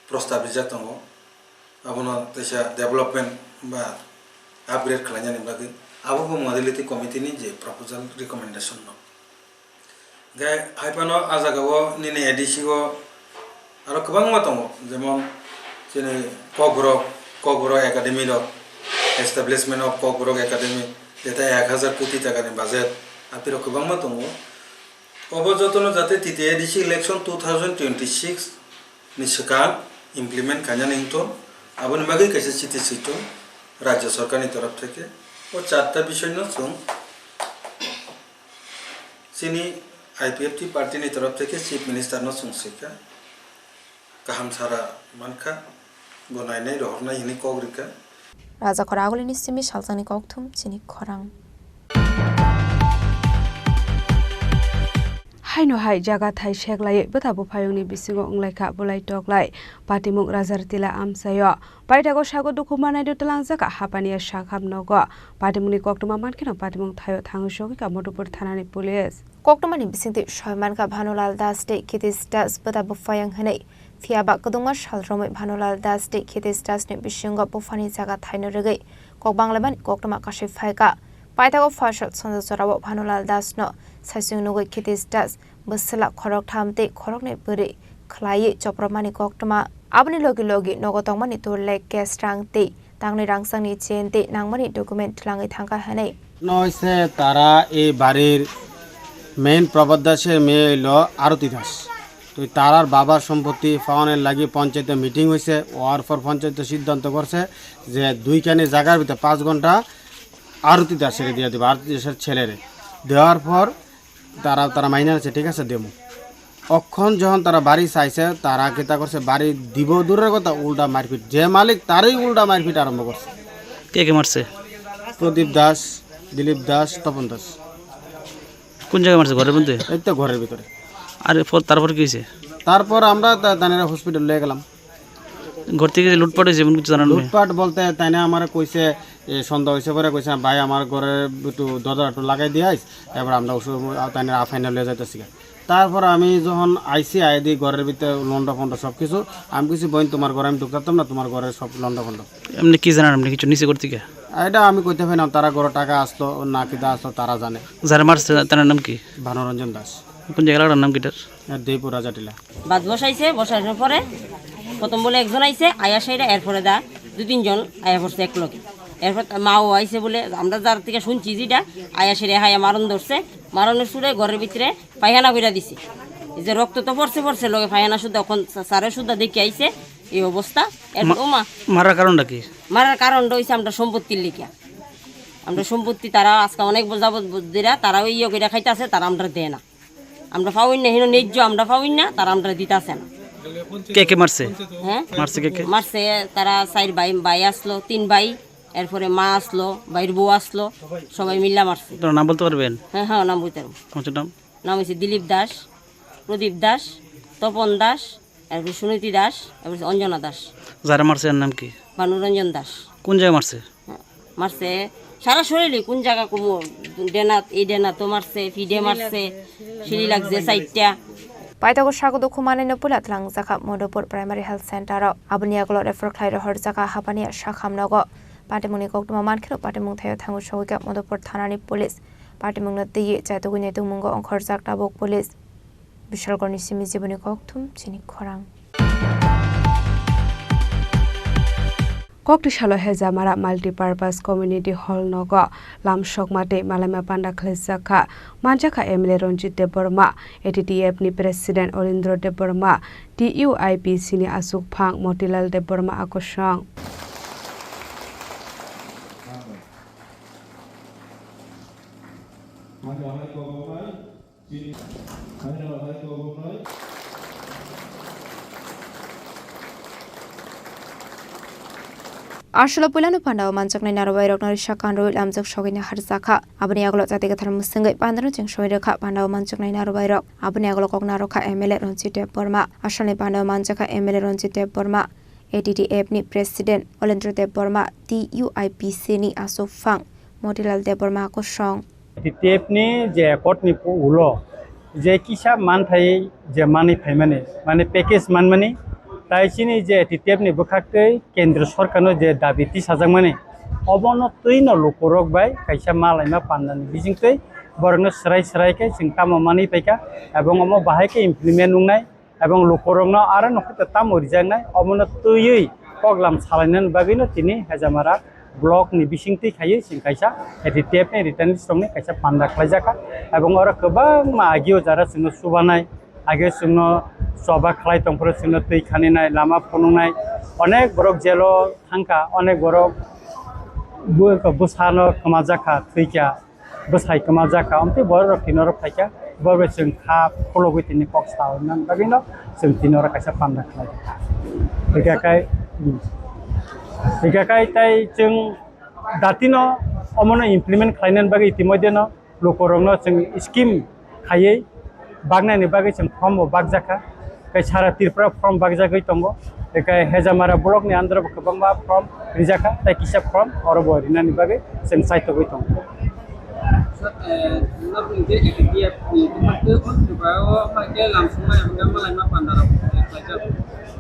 prostab rijak tongo. Abono teisa development ba upgrade khlainani bagwi. Abo bo modality committee ni je proposal recommendation no. Hingke hai phano a jaga o nini A D C o aro kwbangma tongo, jemon chini Kokborok, Kokborok Academy rok, establishment of Kokborok Academy, jeta ek hazar koti taka ni budget, aphi rok kwbangma tongo. Obo jotono jate T T A D C election two thousand twenty-six ni swkang implement khainani wngthun, aboni bagwi kaisa chiti switung Rajya Sarkar ni torof theke. O charta bisoi no chwng chini I P F T party ni torof theke Chief Minister no chwng swikha. Kaham sara mankha, bo nainai rohornai hinwi kok rikha. Raja Khorang Agulini simi salsani kokthum chini khorang. Haino hai jaga thai seklaiwi bwtha buphayungni bisingo wnglaikha bulai toklai. Patimung Rajar Tila amchaio. Paithago sago dukhu manai do twlangjak kha hapani a sakham nogo. Patimungni koktwma mankheno patimung thaio thangwi sogwi kha Madhupur thanani police. Koktwmani bisingtwi soi mankha Bhanulal Das tei Kitish Das bwta buphayung hinwi. Phiya ba kwdwngma sal romwi Bhanulal Das tei Kitish Das ni bisingo buphani jaga thaino rwgwi kok banglaimani koktwma kasui phaikha. Paithago phaisal sonjo jorao Bhanulal Das no saisung nugwi Kitish Das bwswla khoroktham tei khoroknwi bwrwi khwlaiwi chopropmani koktwma. Aboni logi logi nogo tongmani tor lek, cash rang tei tangni rangchakni chain tei nangmani document twlangwi thangkha hinwi. Noise tara ei barir main probodda se meyelo Aroti Das. Tui tarar babar sompoti paoner lagi panchayete meeting hoise, oar por panchayete siddhanto gorse je duikani jagar bhitor panch ghonta Aroti Dasere diya dibo, Aroti Dasere chelere. Dewar por tara, tara maina se, thik ase, demo. Okhon jokhon tara bari saise, tara kita gorse, bari dibo durer kotha, ulda marpit. Je malik, taroi ulda marpit arombho gorse. কে কে মারছে? প্রদীপ দাস, দিলীপ দাস, তপন দাস। কোন জায়গায় মারছে? ঘরের মধ্যে? এই তো ঘরের ভিতরে। আর এরপর, তারপর কি হয়েছে? তারপর আমরা তা-, তাদের হসপিটাল নিয়ে গেলাম। ঘর থেকে যে লুটপাট হয়েছে, এমন কিছু জানার নেই? লুটপাট বলতে তাই না, আমার কইছে, এ, সন্ধ্যা হয়েছে পরে কইছে, "ভাই, আমার ঘরে একটু দরজা একটু লাগাই দিয়ে আইস, এবার আমরা ওষুধ, তাই না, ফাইনাল হয়ে যাইতেছি।" তারপর আমি যখন আইছি, আইদি ঘরের ভিতরে লন্ডা ফন্ডা সব কিছু, আমি কিছু, "বইন, তোমার ঘরে আমি ঢুকতাম না, তোমার ঘরে সব লন্ডা ফন্ডা।" এমনি কি জানার, আপনি কিছু নিচে করতে গিয়ে? এটা আমি কইতে পারি না, তারা ঘরে টাকা আসলো না কিতা আসলো, তারা জানে। যারা মারছে, তার নাম কি? ভানুরঞ্জন দাস। কোন জায়গা, এলাকার নাম কি এটার? আর দেইপুর রাজাটিলা। বাস বসাইছে, বসানোর পরে প্রথম বলে একজন আইছে, আয়া সেটা, এরপরে দা দুই তিনজন আয়া পড়ছে এক লগে। এরপর তার মাও আইছে বলে, আমরা যার থেকে শুনছি যেটা, আয়া সেটা হায়া মারণ ধরছে, মারণের সুরে ঘরের ভিতরে পায়খানা কইরা দিছে। এই যে রক্ত তো পড়ছে, পড়ছে, লগে পায়খানা শুদ্ধা, এখন সা-, স্যারে শুদ্ধা দেখে আইছে এই অবস্থা। এর মা-, ওমা। মারার কারণটা কি? মারার কারণটা হইছে আমরা সম্পত্তির লিখিয়া। আমরা সম্পত্তি তারা আজকে অনেক যাবত দিরা, তারাও ইয়ে কইরা খাইতাছে, তারা আমরা দেয় না। আমরা পাউই না, হিনো ন্যায্য আমরা পাউই না, তারা আমরা দিতাছে না। কে কে মারছে? হ্যাঁ? মারছে কে কে? মারছে তারা চার ভাই, ভাই আসলো, তিন ভাই, এরপরে মা আসলো, ভাইর বউ আসলো, সবাই মিল্লা মারছে। তোর নাম বলতে পারবেন? হ্যাঁ, হ্যাঁ, নাম বলতে পারবো। তোমার নাম? নাম হচ্ছে দিলীপ দাস, প্রদীপ দাস, তপন দাস, এরপরে সুনীতি দাস, এরপরে অঞ্জনা দাস। যারা মারছে এর নাম কি? ভানুরঞ্জন দাস। কোন জায়গায় মারছে? হ্যাঁ, মারছে সারা শরীরে, কোন জায়গা কোমর, ডেনাত, এই ডেনাতো মারছে, ফিডে মারছে, সিঁড়ি লাগছে চারটা। Paithago sago dukhu manai no puila twlang jakha Madhupur Primary Health Center o. Aboni yagulo refer khlai rohor jakha hapani sakham nogo. Patimungni koktwma mankheno patimung thaio thango sogwikha Madhupur thanani police. Patimungno twiwi chaitugwi naitukmungo ongkhorjak tabuk police. Bishalgarhni simi jiboni kokthum chini khorang. Kokti salo Hejamara Multipurpose Community Hall nogo lam sokma tei malaima panda khwlaijak kha. Manjakha M L A Ranjit Debbarma, A T T F ni President Olindro Debbarma, T U I P C ni aswkphang Motilal Debbarma akosong. Aswkno puilano pandao manjaknai narobairokno risa kanrwi lamjak sogwini harjakha. Aboni yagulo jati kwthar mwswngwi pandano cheng sogwi rwkha pandao manjaknai narobairok. Aboni yagulo kok narwkha M L A Ranjit Debbarma. Aswkni pandao manjakha M L A Ranjit Debbarma, A T T F ni President Olendro Debbarma, T U I P C ni aswkphang Motilal Debbarma kosong. T T F ni je accord ni ulo je kisa manthai je manwi phaimani, mane package manmani, tai chini je T T F ni bwkhaktwi kendro sorkarno je dabi tisajakmani, Obono twino lukurok bai kaisa malaima pandani bisingtwi borokno swrai swrai khe chwng tamo manwi paikha, ebong omo bahai khe implement wngnai, ebong lukurokno aro no khe tamo rijaknai, omono twiwi koklam salainani bagwino tini Hejamara block ni bisingtwi khaiwi chwng kaisa T T F ni return list rokni kaisa panda khlaijakha, ebong oro kwbangma agio jara chwngno chubanai, age chwngno choba khlai tongphuru chwngno twi khaninai, lama phunuknai, onek borok jelo thangkha, onek borok bu-, bwsano kwmajakha, thwikha, bwsai kwmajakha, omtwi borok rok tini oro phaikha, borok bai chwng kha khulogwi tini kok sa hwnna bagwino chwng tini oro kaisa panda khlaikha. Hwnkhe kai, hwnkhe kai tai chwng datino omono implement khlainani bagwi itimodhyeno lukurokno chwng scheme khaiwi baknani bagwi chwng form bo bakjakha. Tei sara Tripura form bakjagwi tongo. Tei Hejamara block ni under bo kwbangma form rijakha, tei kisa form oro bo rinani bagwi chwng chaitogwi tongo. Sir, eh, nokni je A T T F ni bwkhak tei o Tripura o hai khe lamsongma eba malaima panda rok khlaijak.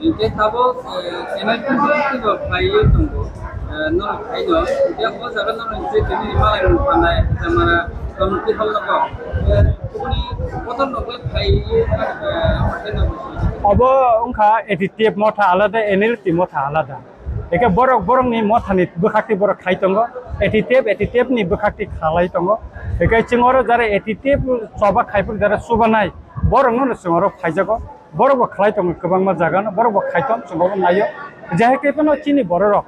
Hinkhe tabuk, eh, N L P bo khlaiwi tongo, eh, norok khaino. Hinkhe o jaga norok je tini malai rok panai, Hejamara community hall nogo, eh, kubuni kotor nogo khlaiwi, eh, haino. Obo wngkha A T T F motha alada, N L P motha alada. Hinkhe borok borokni mothani bwkhakti borok khai tongo, A T T F, A T T F ni bwkhakti khalai tongo. Hinkhe chwng oro jara A T T F choba khaiphuru jara chubanai borokno chwng oro phaijago. Borok bo khlai tongo kwbangma jaga no, borok bo khai tong, chwng obo naio. Jahai khe phano chini borok rok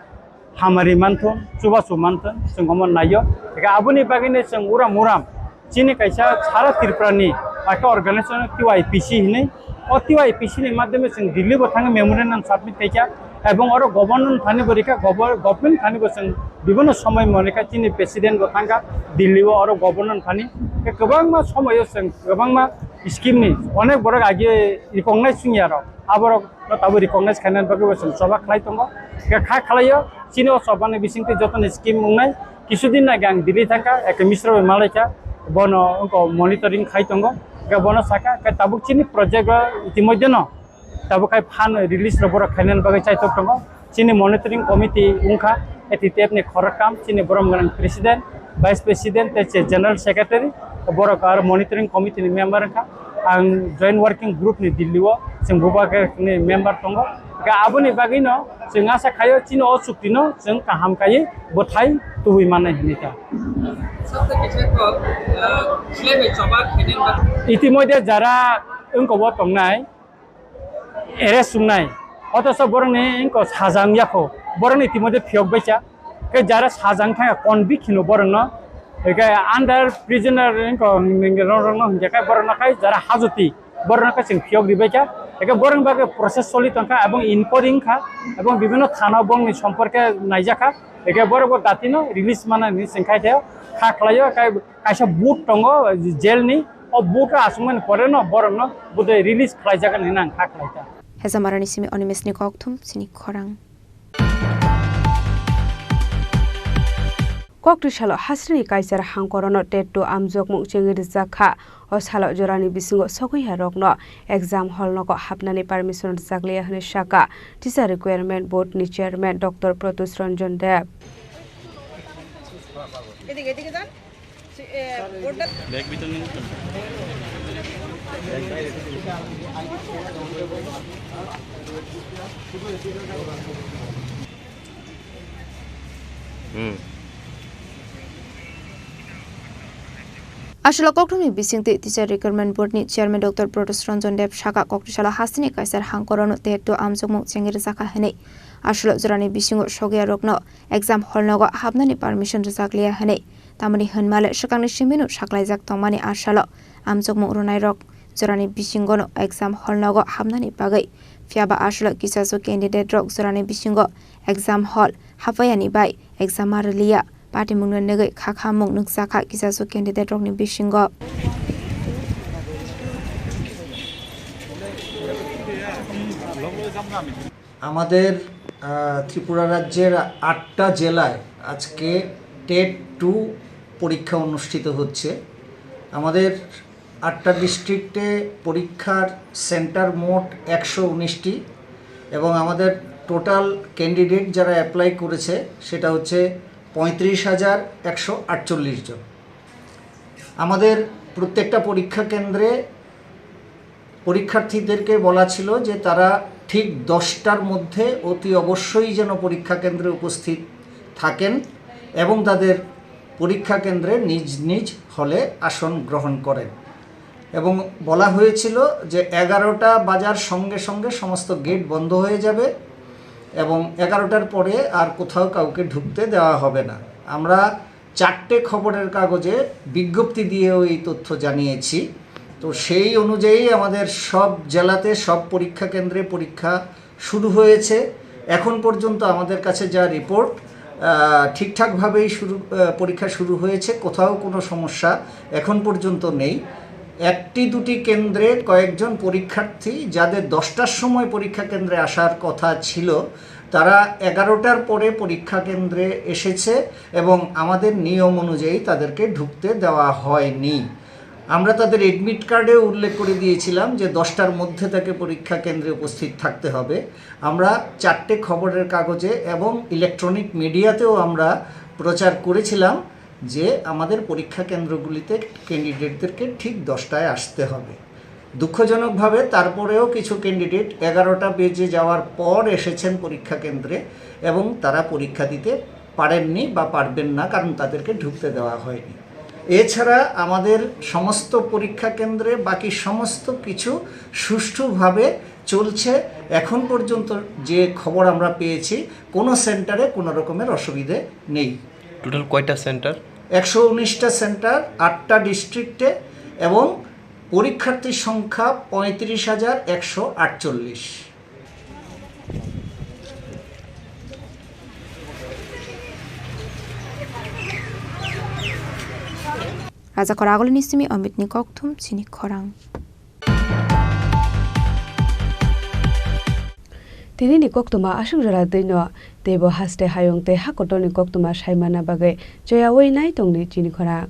hamari manthun, chubachu manthun, chwng omo naio. Ega aboni bagwi no chwng uram uram chini kaisa sara Tripura ni kaisa organization T Y P C hinwi. O T Y P C ni madhyome chwng Delhi bo thangwi memorandum submit khaikha, ebong oro governor thani bo rikha, gobo-, government thani bo chwng bibhinno somoi moni kha, chini president bo thangkha Delhi o, oro governor thani. Khe kwbangma somoi o chwng kwbangma scheme ni onek borok agi recognize wngya rok, aborok no tabuk recognize khainani bagwi bo chwng choba khlai tongo. Khe kha khlaio, chini o choba ni bisingtwi joto ni scheme wngnai. Kisu din age ang Delhi thangkha, ekhe misra bai malaikha, bono wngkha monitoring khai tongo. Khe bono sakha, khe tabuk chini project o itimodhye no tabuk khai phan release rok borok khainani bagwi chaitok tongo. Chini monitoring committee wngkha A T T F ni khoroktham, chini borom gwnang president, vice president tei che general secretary, borok aro monitoring committee ni member wngkha. Ang joint working group ni Delhi o chwng bubagra ni member tongo. Khe aboni bagwi no chwng asa khaio chini o chukti no chwng kaham khaiwi bwthai tubui mannai hinwi kha. Sabta kisa kok, ah, khlai bai choba khainani bagwi. Itimodhye jara wngkha o tongnai, arrest wngnai, othocho borokni wngkha sajang yakho, borokni itimodhye phiyok baikha, tei jara sajang thangkha convict hino borokno, tei under prisoner wngkha rokno hinkhe borokno khai jara hajoti, borokno khai chwng phiyok ribaikha, tei borokni bagwi process choli tongkha, ebong inquiry wngkha, ebong bibhinno thana borokni somporke naijakha, tei borok bo datino release manani chwng khai tei kha khlaio, tei kaisa boot tongo jail ni, o boot o aswkmani pore no borok no bwdai release khlaijakgani hinwi ang kha khlaikha. Hejamarani simi Animesh ni kokthum chini khorang. Kokri salo hasrini kaisar hangkorono TET two amjokmung chengwi rijak kha. O salo jorani bisingo sogwi ya rokno exam hall nogo hapnani permission rijak liya hwnwi sakha Teacher Requirement Board ni Chairman Doctor Pratyush Ranjan Deb. Hmm. Aswlok kokthumni bisingtwi Teacher Recruitment Board ni Chairman Doctor Pratyush Ranjan Deb sakha, kokthwi salo hasteni kaisar hangkorono TET two amjokmung chengwi rwjakha hwnwi. Aswlok jorani bisingo sogya rokno exam hall nogo hapnani permission rwjak liya hwnwi. Tamoni hwnmale swkangni simino saklaijak tongmani asalo amjokmung rwnairok jorani bisingono exam hall nogo hapnani bagwi. Phiyaba aswlok kisasu candidate rok jorani bisingo exam hall hapayani bai exam ma rwliya. Patimungno nugwi khakhamung nukjakha kisasu candidate rokni bisingo. আমাদের, আহ, ত্রিপুরা রাজ্যের আটটা জেলায় আজকে TET two পরীক্ষা অনুষ্ঠিত হচ্ছে। আমাদের আটটা ডিস্ট্রিক্টে পরীক্ষার সেন্টার মোট একশো উনিশটি এবং আমাদের টোটাল ক্যান্ডিডেট যারা অ্যাপ্লাই করেছে সেটা হচ্ছে পঁয়ত্রিশ হাজার একশো আটচল্লিশ জন। আমাদের প্রত্যেকটা পরীক্ষা কেন্দ্রে পরীক্ষার্থীদেরকে বলা ছিল যে তারা ঠিক দশটার মধ্যে অতি অবশ্যই যেন পরীক্ষা কেন্দ্রে উপস্থিত থাকেন এবং তাদের পরীক্ষা কেন্দ্রে নিজ নিজ হলে আসন গ্রহণ করেন। এবং বলা হয়েছিল যে এগারোটা বাজার সঙ্গে সঙ্গে সমস্ত গেট বন্ধ হয়ে যাবে এবং এগারোটার পরে আর কোথাও কাউকে ঢুকতে দেওয়া হবে না। আমরা চারটে খবরের কাগজে বিজ্ঞপ্তি দিয়েও এই তথ্য জানিয়েছি। তো সেই অনুযায়ী আমাদের সব জেলাতে, সব পরীক্ষা কেন্দ্রে পরীক্ষা শুরু হয়েছে। এখন পর্যন্ত আমাদের কাছে যা রিপোর্ট, আহ, ঠিকঠাকভাবেই শুরু, আহ, পরীক্ষা শুরু হয়েছে, কোথাও কোনো সমস্যা এখন পর্যন্ত নেই। একটি দুটি কেন্দ্রে কয়েকজন পরীক্ষার্থী, যাদের দশটার সময় পরীক্ষা কেন্দ্রে আসার কথা ছিল, তারা এগারোটার পরে পরীক্ষা কেন্দ্রে এসেছে এবং আমাদের নিয়ম অনুযায়ী তাদেরকে ঢুকতে দেওয়া হয়নি। আমরা তাদের অ্যাডমিট কার্ডেও উল্লেখ করে দিয়েছিলাম যে দশটার মধ্যে তাকে পরীক্ষা কেন্দ্রে উপস্থিত থাকতে হবে। আমরা চারটে খবরের কাগজে এবং ইলেকট্রনিক মিডিয়াতেও আমরা প্রচার করেছিলাম যে আমাদের পরীক্ষা কেন্দ্রগুলিতে ক্যান্ডিডেটদেরকে ঠিক দশটায় আসতে হবে। দুঃখজনকভাবে তারপরেও কিছু ক্যান্ডিডেট এগারোটা বেজে যাওয়ার পর এসেছেন পরীক্ষা কেন্দ্রে এবং তারা পরীক্ষা দিতে পারেননি বা পারবেন না, কারণ তাদেরকে ঢুকতে দেওয়া হয়নি। এছাড়া আমাদের সমস্ত পরীক্ষা কেন্দ্রে বাকি সমস্ত কিছু সুষ্ঠুভাবে চলছে। এখন পর্যন্ত যে খবর আমরা পেয়েছি, কোনো সেন্টারে কোনো রকমের অসুবিধে নেই। টোটাল কয়টা সেন্টার? একশো উনিশটা সেন্টার, আটটা ডিস্ট্রিক্টে, এবং পরীক্ষার্থীর সংখ্যা পঁয়ত্রিশ হাজার একশো আটচল্লিশ। Raja Khoragulini simi Amit ni kokthum chini khorang. Tini ni koktwma aswk jora twi no, teibo haste hayung tei ha kotor ni koktwma sai manna bagwi choyaui nai tongdi chini khorang.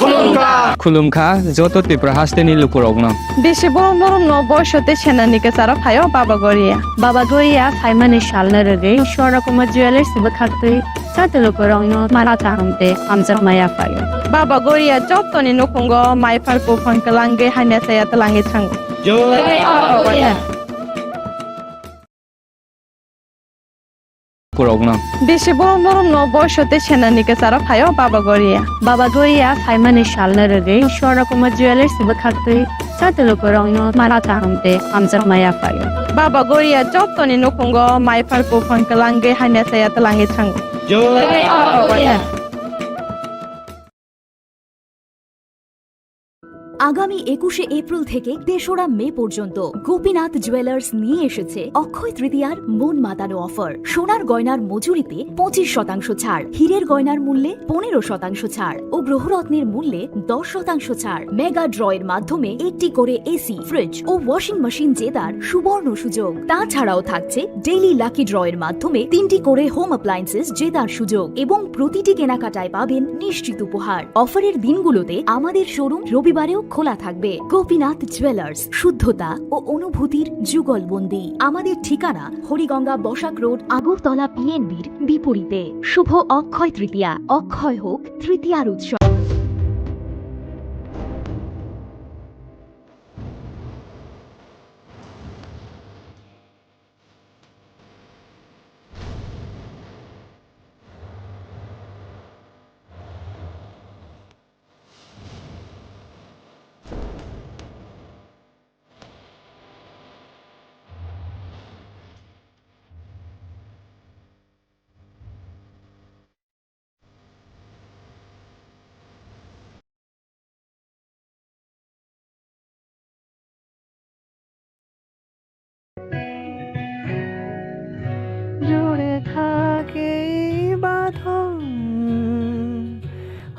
Khulumkha. Khulumkha joto Tripura hasteni lukurokno. Bisi borom borom no boiso tei senani kwcharo phaio Baba Goria. Baba Goria phaimani salno rwgwi Swarna Kumar Jewellers bwkhaktwi joto lukurokno mala kaham tei hamjakmaya phaio. Baba Goria jotoni nukhungo mai phar buphang kwlangwi hamya chaya twlangwi thango. Jai Baba Goria. Kurokno. Bisi borom borom no boiso tei senani kwcharo phaio Baba Goria. Baba Goria phaimani salno rwgwi Swarna Kumar Jewellers bwkhaktwi joto lukurokno mala kaham tei hamjakmaya phaio. Baba Goria jotoni nukhungo mai phar buphang kwlangwi hamya chaya twlangwi thango. Jai Baba Goria. আগামী একুশে এপ্রিল থেকে তেসরা মে পর্যন্ত গোপীনাথ জুয়েলার্স নিয়ে এসেছে অক্ষয় তৃতীয়ার মন মাতানো অফার। সোনার গয়নার মজুরিতে পঁচিশ শতাংশ ছাড়, হীরের গয়নার মূল্যে পনেরো শতাংশ ছাড় ও গ্রহরত্নের মূল্যে দশ শতাংশ ছাড়। মেগা ড্রয়ের মাধ্যমে একটি করে এসি, ফ্রিজ ও ওয়াশিং মেশিন জেতার সুবর্ণ সুযোগ। তাছাড়াও থাকছে ডেইলি লাকি ড্রয়ের মাধ্যমে তিনটি করে হোম অ্যাপ্লায়েন্সেস জেতার সুযোগ এবং প্রতিটি কেনাকাটায় পাবেন নিশ্চিত উপহার। অফারের দিনগুলোতে আমাদের শোরুম রবিবারেও খোলা থাকবে। গোপীনাথ জুয়েলার্স, শুদ্ধতা ও অনুভূতির যুগলবন্দি। আমাদের ঠিকানা হরিগঙ্গা বসাক রোড, আগরতলা পিএনবির বিপরীতে। শুভ অক্ষয় তৃতীয়া, অক্ষয় হোক তৃতীয়ার উৎসব।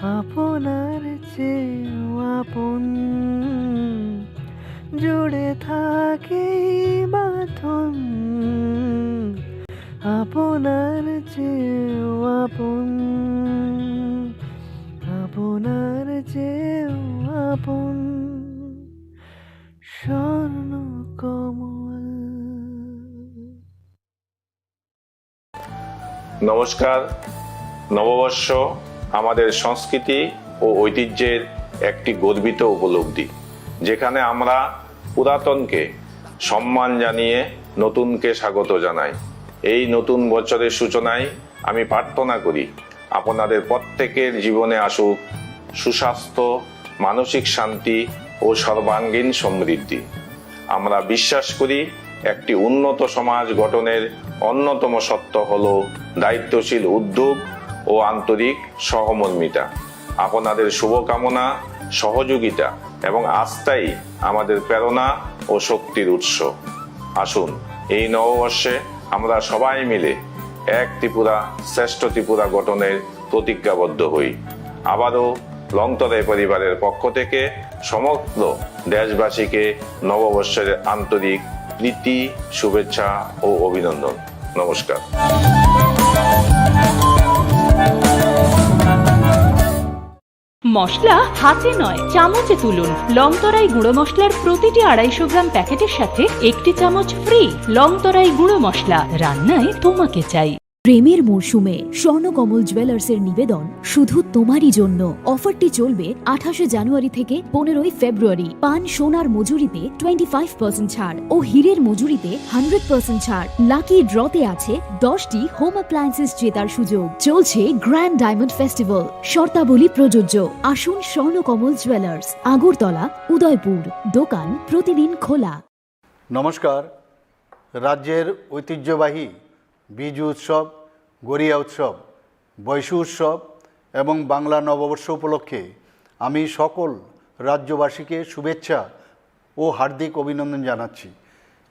আপনার চেয়েও আপন, জুড়ে থাকে বাঁধন। আপনার চেয়েও আপন, আপনার চেয়েও আপন, স্বর্ণ কমল। নমস্কার। নববর্ষ আমাদের সংস্কৃতি ও ঐতিহ্যের একটি গর্বিত উপলব্ধি, যেখানে আমরা পুরাতনকে সম্মান জানিয়ে নতুনকে স্বাগত জানাই। এই নতুন বছরের সূচনায় আমি প্রার্থনা করি, আপনাদের প্রত্যেকের জীবনে আসুক সুস্বাস্থ্য, মানসিক শান্তি ও সর্বাঙ্গীন সমৃদ্ধি। আমরা বিশ্বাস করি, একটি উন্নত সমাজ গঠনের অন্যতম সত্য হল দায়িত্বশীল উদ্যোগ ও আন্তরিক সহমর্মিতা। আপনাদের শুভকামনা, সহযোগিতা এবং আস্থাই আমাদের প্রেরণা ও শক্তির উৎস। আসুন, এই নববর্ষে আমরা সবাই মিলে এক ত্রিপুরা, শ্রেষ্ঠ ত্রিপুরা গঠনের প্রতিজ্ঞাবদ্ধ হই। আবারও লংতরাই পরিবারের পক্ষ থেকে সমগ্র দেশবাসীকে নববর্ষের আন্তরিক প্রীতি, শুভেচ্ছা ও অভিনন্দন। নমস্কার। মশলা হাতে নয়, চামচে তুলুন। লংতরাই গুঁড়ো মশলার প্রতিটি আড়াইশো গ্রাম প্যাকেটের সাথে একটি চামচ ফ্রি। লংতরাই গুঁড়ো মশলা, রান্নায় তোমাকে চাই। প্রেমের মরশুমে স্বর্ণকমল জুয়েলার্সের নিবেদন শুধু তোমারই জন্য। অফারটি চলবে আঠাশে জানুয়ারি থেকে পনেরোই ফেব্রুয়ারি। পান সোনার মজুরিতে টোয়েন্টি ফাইভ পার্সেন্ট ছাড় ও হীরের মজুরিতে হান্ড্রেড পার্সেন্ট ছাড়। লাকি ড্রতে আছে দশটি হোম অ্যাপ্লায়েন্সেস জেতার সুযোগ। চলছে গ্র্যান্ড ডায়মন্ড ফেস্টিভ্যাল, শর্তাবলী প্রযোজ্য। আসুন স্বর্ণকমল জুয়েলার্স, আগরতলা, উদয়পুর। দোকান প্রতিদিন খোলা। নমস্কার। রাজ্যের ঐতিহ্যবাহী বিজু উৎসব, গরিয়া উৎসব, বৈশু উৎসব এবং বাংলা নববর্ষ উপলক্ষে আমি সকল রাজ্যবাসীকে শুভেচ্ছা ও হার্দিক অভিনন্দন জানাচ্ছি।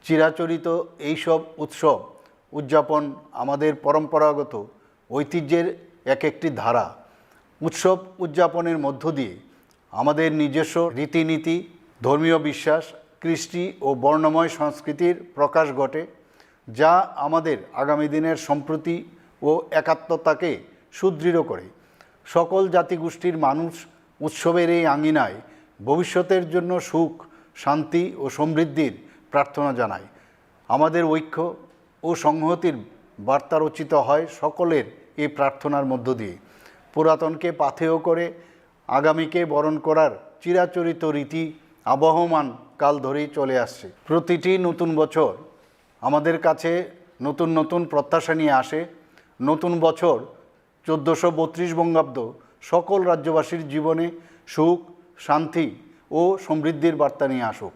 চিরাচরিত এইসব উৎসব উদযাপন আমাদের পরম্পরাগত ঐতিহ্যের এক একটি ধারা। উৎসব উদযাপনের মধ্য দিয়ে আমাদের নিজস্ব রীতিনীতি, ধর্মীয় বিশ্বাস, কৃষ্টি ও বর্ণময় সংস্কৃতির প্রকাশ ঘটে, যা আমাদের আগামী দিনের সম্প্রীতি ও একাত্মতাকে সুদৃঢ় করে। সকল জাতিগোষ্ঠীর মানুষ উৎসবের এই আঙিনায় ভবিষ্যতের জন্য সুখ, শান্তি ও সমৃদ্ধির প্রার্থনা জানায়। আমাদের ঐক্য ও সংহতির বার্তা রচিত হয় সকলের এই প্রার্থনার মধ্য দিয়ে। পুরাতনকে পাথেয় করে আগামীকে বরণ করার চিরাচরিত রীতি আবহমান কাল ধরেই চলে আসছে। প্রতিটি নতুন বছর আমাদের কাছে নতুন নতুন প্রত্যাশা নিয়ে আসে। নতুন বছর চোদ্দোশো বত্রিশ বঙ্গাব্দ সকল রাজ্যবাসীর জীবনে সুখ, শান্তি ও সমৃদ্ধির বার্তা নিয়ে আসুক।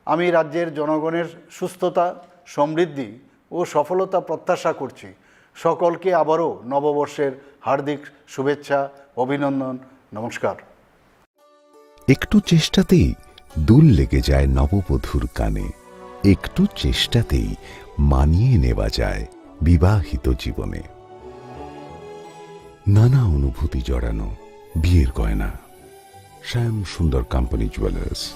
আমি রাজ্যের জনগণের সুস্থতা, সমৃদ্ধি ও সফলতা প্রত্যাশা করছি। সকলকে আবারও নববর্ষের হার্দিক শুভেচ্ছা, অভিনন্দন। নমস্কার। একটু চেষ্টাতেই দুল লেগে যায় নববধূর কানে, একটু চেষ্টাতেই মানিয়ে নেওয়া যায় বিবাহিত জীবনে। নানা অনুভূতি জড়ানো বিয়ের গয়না। শ্যাম সুন্দর কোম্পানি জুয়েলার্স।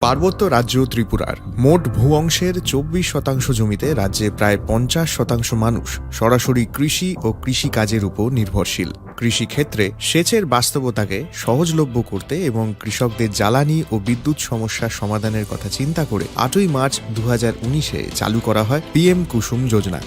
পার্বত্য রাজ্য ত্রিপুরার মোট ভূ অংশের চব্বিশ শতাংশ জমিতে রাজ্যে প্রায় পঞ্চাশ শতাংশ মানুষ সরাসরি কৃষি ও কৃষি কাজের উপর নির্ভরশীল। কৃষি ক্ষেত্রে সেচের বাস্তবতাকে সহজলভ্য করতে এবং কৃষকদের জ্বালানি ও বিদ্যুৎ সমস্যা সমাধানের কথা চিন্তা করে আটই মার্চ দু হাজার উনিশে চালু করা হয় পিএম কুসুম যোজনা,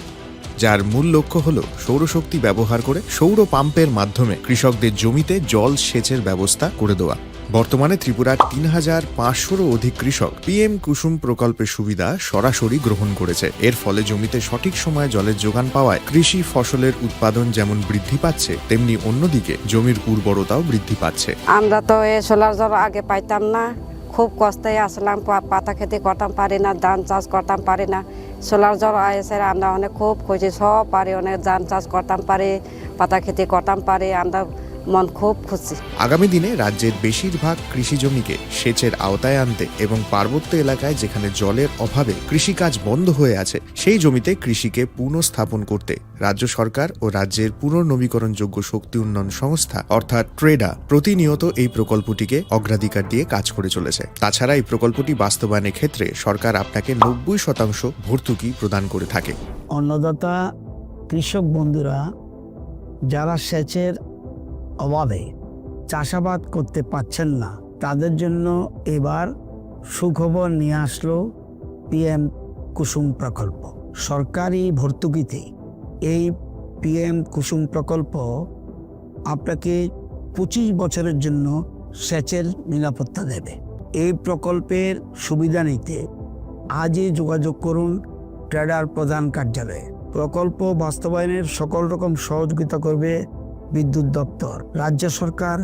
যার মূল লক্ষ্য হল সৌরশক্তি ব্যবহার করে সৌর পাম্পের মাধ্যমে কৃষকদের জমিতে জল সেচের ব্যবস্থা করে দেওয়া। বর্তমানে ত্রিপুরার তিন হাজার পাঁচশোরও অধিক কৃষক পিএম কুসুম প্রকল্পের সুবিধা সরাসরি গ্রহণ করেছে। এর ফলে জমিতে সঠিক সময়ে জলের যোগান পাওয়ায় কৃষি ফসলের উৎপাদন যেমন বৃদ্ধি পাচ্ছে, তেমনি অন্যদিকে জমির উর্বরতাও বৃদ্ধি পাচ্ছে। আমরা তো এই সোলার জল আগে পাইতাম না, খুব কষ্টে আসলাম, পা-, পাতা খেতে করতাম পারি না, ধান চাষ করতাম পারি না। সোলার জল এসে আমরা অনেক খুব খুশি, সব পারি, অনেক ধান চাষ করতাম পারি, পাতা খেতে করতাম পারি। আমরা মন খুব খুশি। আগামী দিনে রাজ্যের বেশিরভাগ কৃষি জমিকে সেচের আওতায় আনতে এবং পার্বত্য এলাকায় যেখানে জলের অভাবে কৃষিকাজ বন্ধ হয়ে আছে, সেই জমিতে কৃষিকে পুনঃস্থাপন করতে রাজ্য সরকার ও রাজ্যের পুনর্নবীকরণযোগ্য শক্তি উন্নয়ন সংস্থা অর্থাৎ ট্রেডা প্রতিনিয়ত এই প্রকল্পটিকে অগ্রাধিকার দিয়ে কাজ করে চলেছে। তাছাড়া এই প্রকল্পটি বাস্তবায়নের ক্ষেত্রে সরকার আপনাকে নব্বই শতাংশ ভর্তুকি প্রদান করে থাকে। অন্নদাতা কৃষক বন্ধুরা যারা সেচের অভাবে চাষাবাদ করতে পারছেন না, তাদের জন্য এবার সুখবর নিয়ে আসলো পিএম কুসুম প্রকল্প। সরকারি ভর্তুকিতে এই পিএম কুসুম প্রকল্প আপনাকে পঁচিশ বছরের জন্য সেচের নিরাপত্তা দেবে। এই প্রকল্পের সুবিধা নিতে আজই যোগাযোগ করুন ট্রেডার প্রধান কার্যালয়ে। প্রকল্প বাস্তবায়নের সকল রকম সহযোগিতা করবে বিদ্যুৎ দপ্তর। রাজ্য সরকার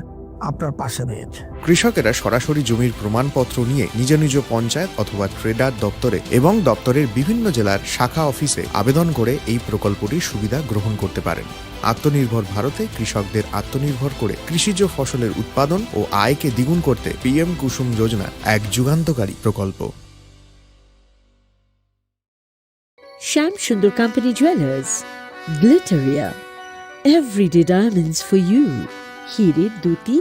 আপনার পাশে রয়েছে। কৃষকেরা সরাসরি জমির প্রমাণপত্র নিয়ে নিজ নিজ পঞ্চায়েত অথবা ট্রেডার দপ্তরে এবং দপ্তরের বিভিন্ন জেলার শাখা অফিসে আবেদন করে এই প্রকল্পটির সুবিধা গ্রহণ করতে পারেন। আত্মনির্ভর ভারতে কৃষকদের আত্মনির্ভর করে কৃষিজ ফসলের উৎপাদন ও আয়কে দ্বিগুণ করতে পিএম কুসুম যোজনা এক যুগান্তকারী প্রকল্প। Shyam Sundar company jewellers, Glitteria, everyday diamonds for you. হিরে দুটি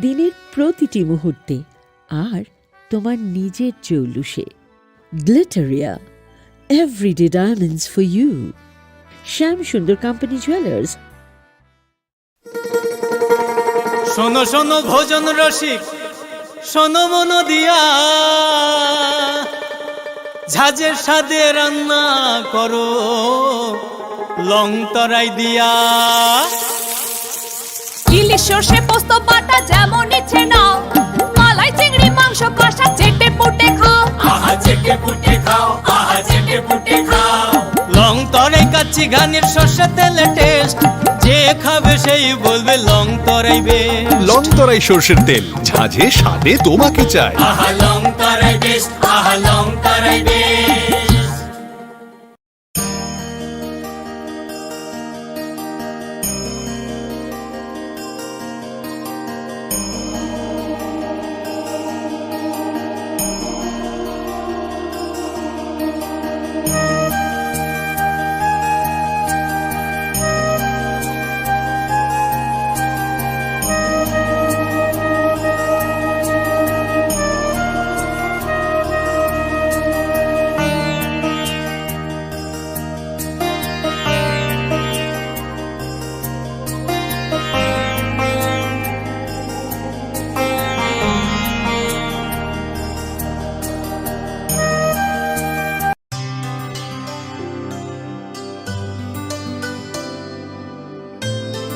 দিনের প্রতিটি মুহূর্তে আর তোমার নিজের জৌলুসে। Glitteria, everyday diamonds for you. Shyam Sundar company jewellers. শোনো শোনো ভোজন রসিক, শোনো মন দিয়া, ঝাঁঝের স্বাদে রান্না করো লং তরাই দিয়া। ইলিশ সর্ষে পোস্ত বাটা যেমন ইচ্ছে নাও, মালাই চিংড়ি মাংস কষা চেটে পুটে খাও। আহা চেটে পুটে খাও, আহা চেটে পুটে খাও। লং তরাই কাচ্চি ঘানির সর্ষে তেলে টেস্ট, যে খাবে সেই বলবে Longtharai best. Longtharai সর্ষের তেল, ঝাঁঝে স্বাদে তোমাকে চাই। আহা লং তরাই বেস্ট, আহা Longtharai best.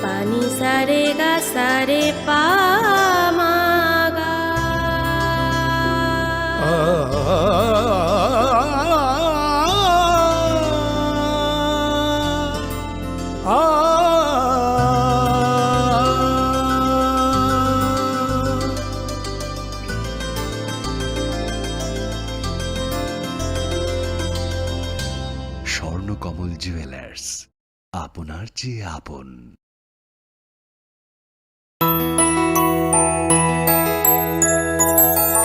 Pani sare ga sare pa ma ga. Swarnakamal jewellers, আপনার চেয়ে আপন।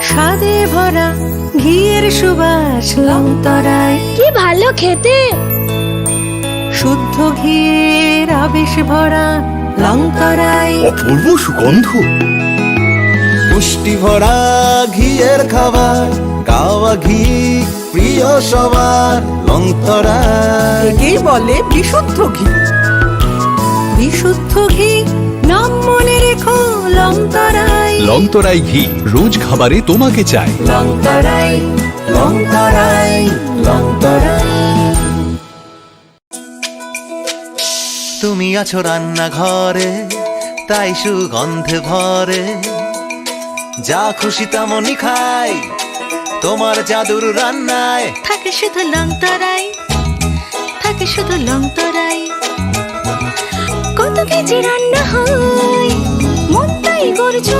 স্বাদে ভরা ঘিয়ের সুবাস লংতরাই। কি ভালো খেতে! শুদ্ধ ঘিয়ের আবেশ ভরা লংতরাই। অপূর্ব সুগন্ধ। পুষ্টি ভরা ঘিয়ের খাবার, গাওয়া ঘি প্রিয় সবার লংতরাই। একেই বলে বিশুদ্ধ ঘি। বিশুদ্ধ ঘি, নাম মনে রেখো লংতরাই। লংতরাই ঘি, রোজ খাবারে তোমাকে চাই। লংতরাই, লংতরাই, লংতরাই। তুমি আছো রান্নাঘরে, তাই সুগন্ধে ভরে। যা খুশি তেমনই খাই, তোমার জাদুর রান্নায়। থাকে শুধু লংতরাই, থাকে শুধু লংতরাই। কত কেজি রান্না হয়, মনটাই করছো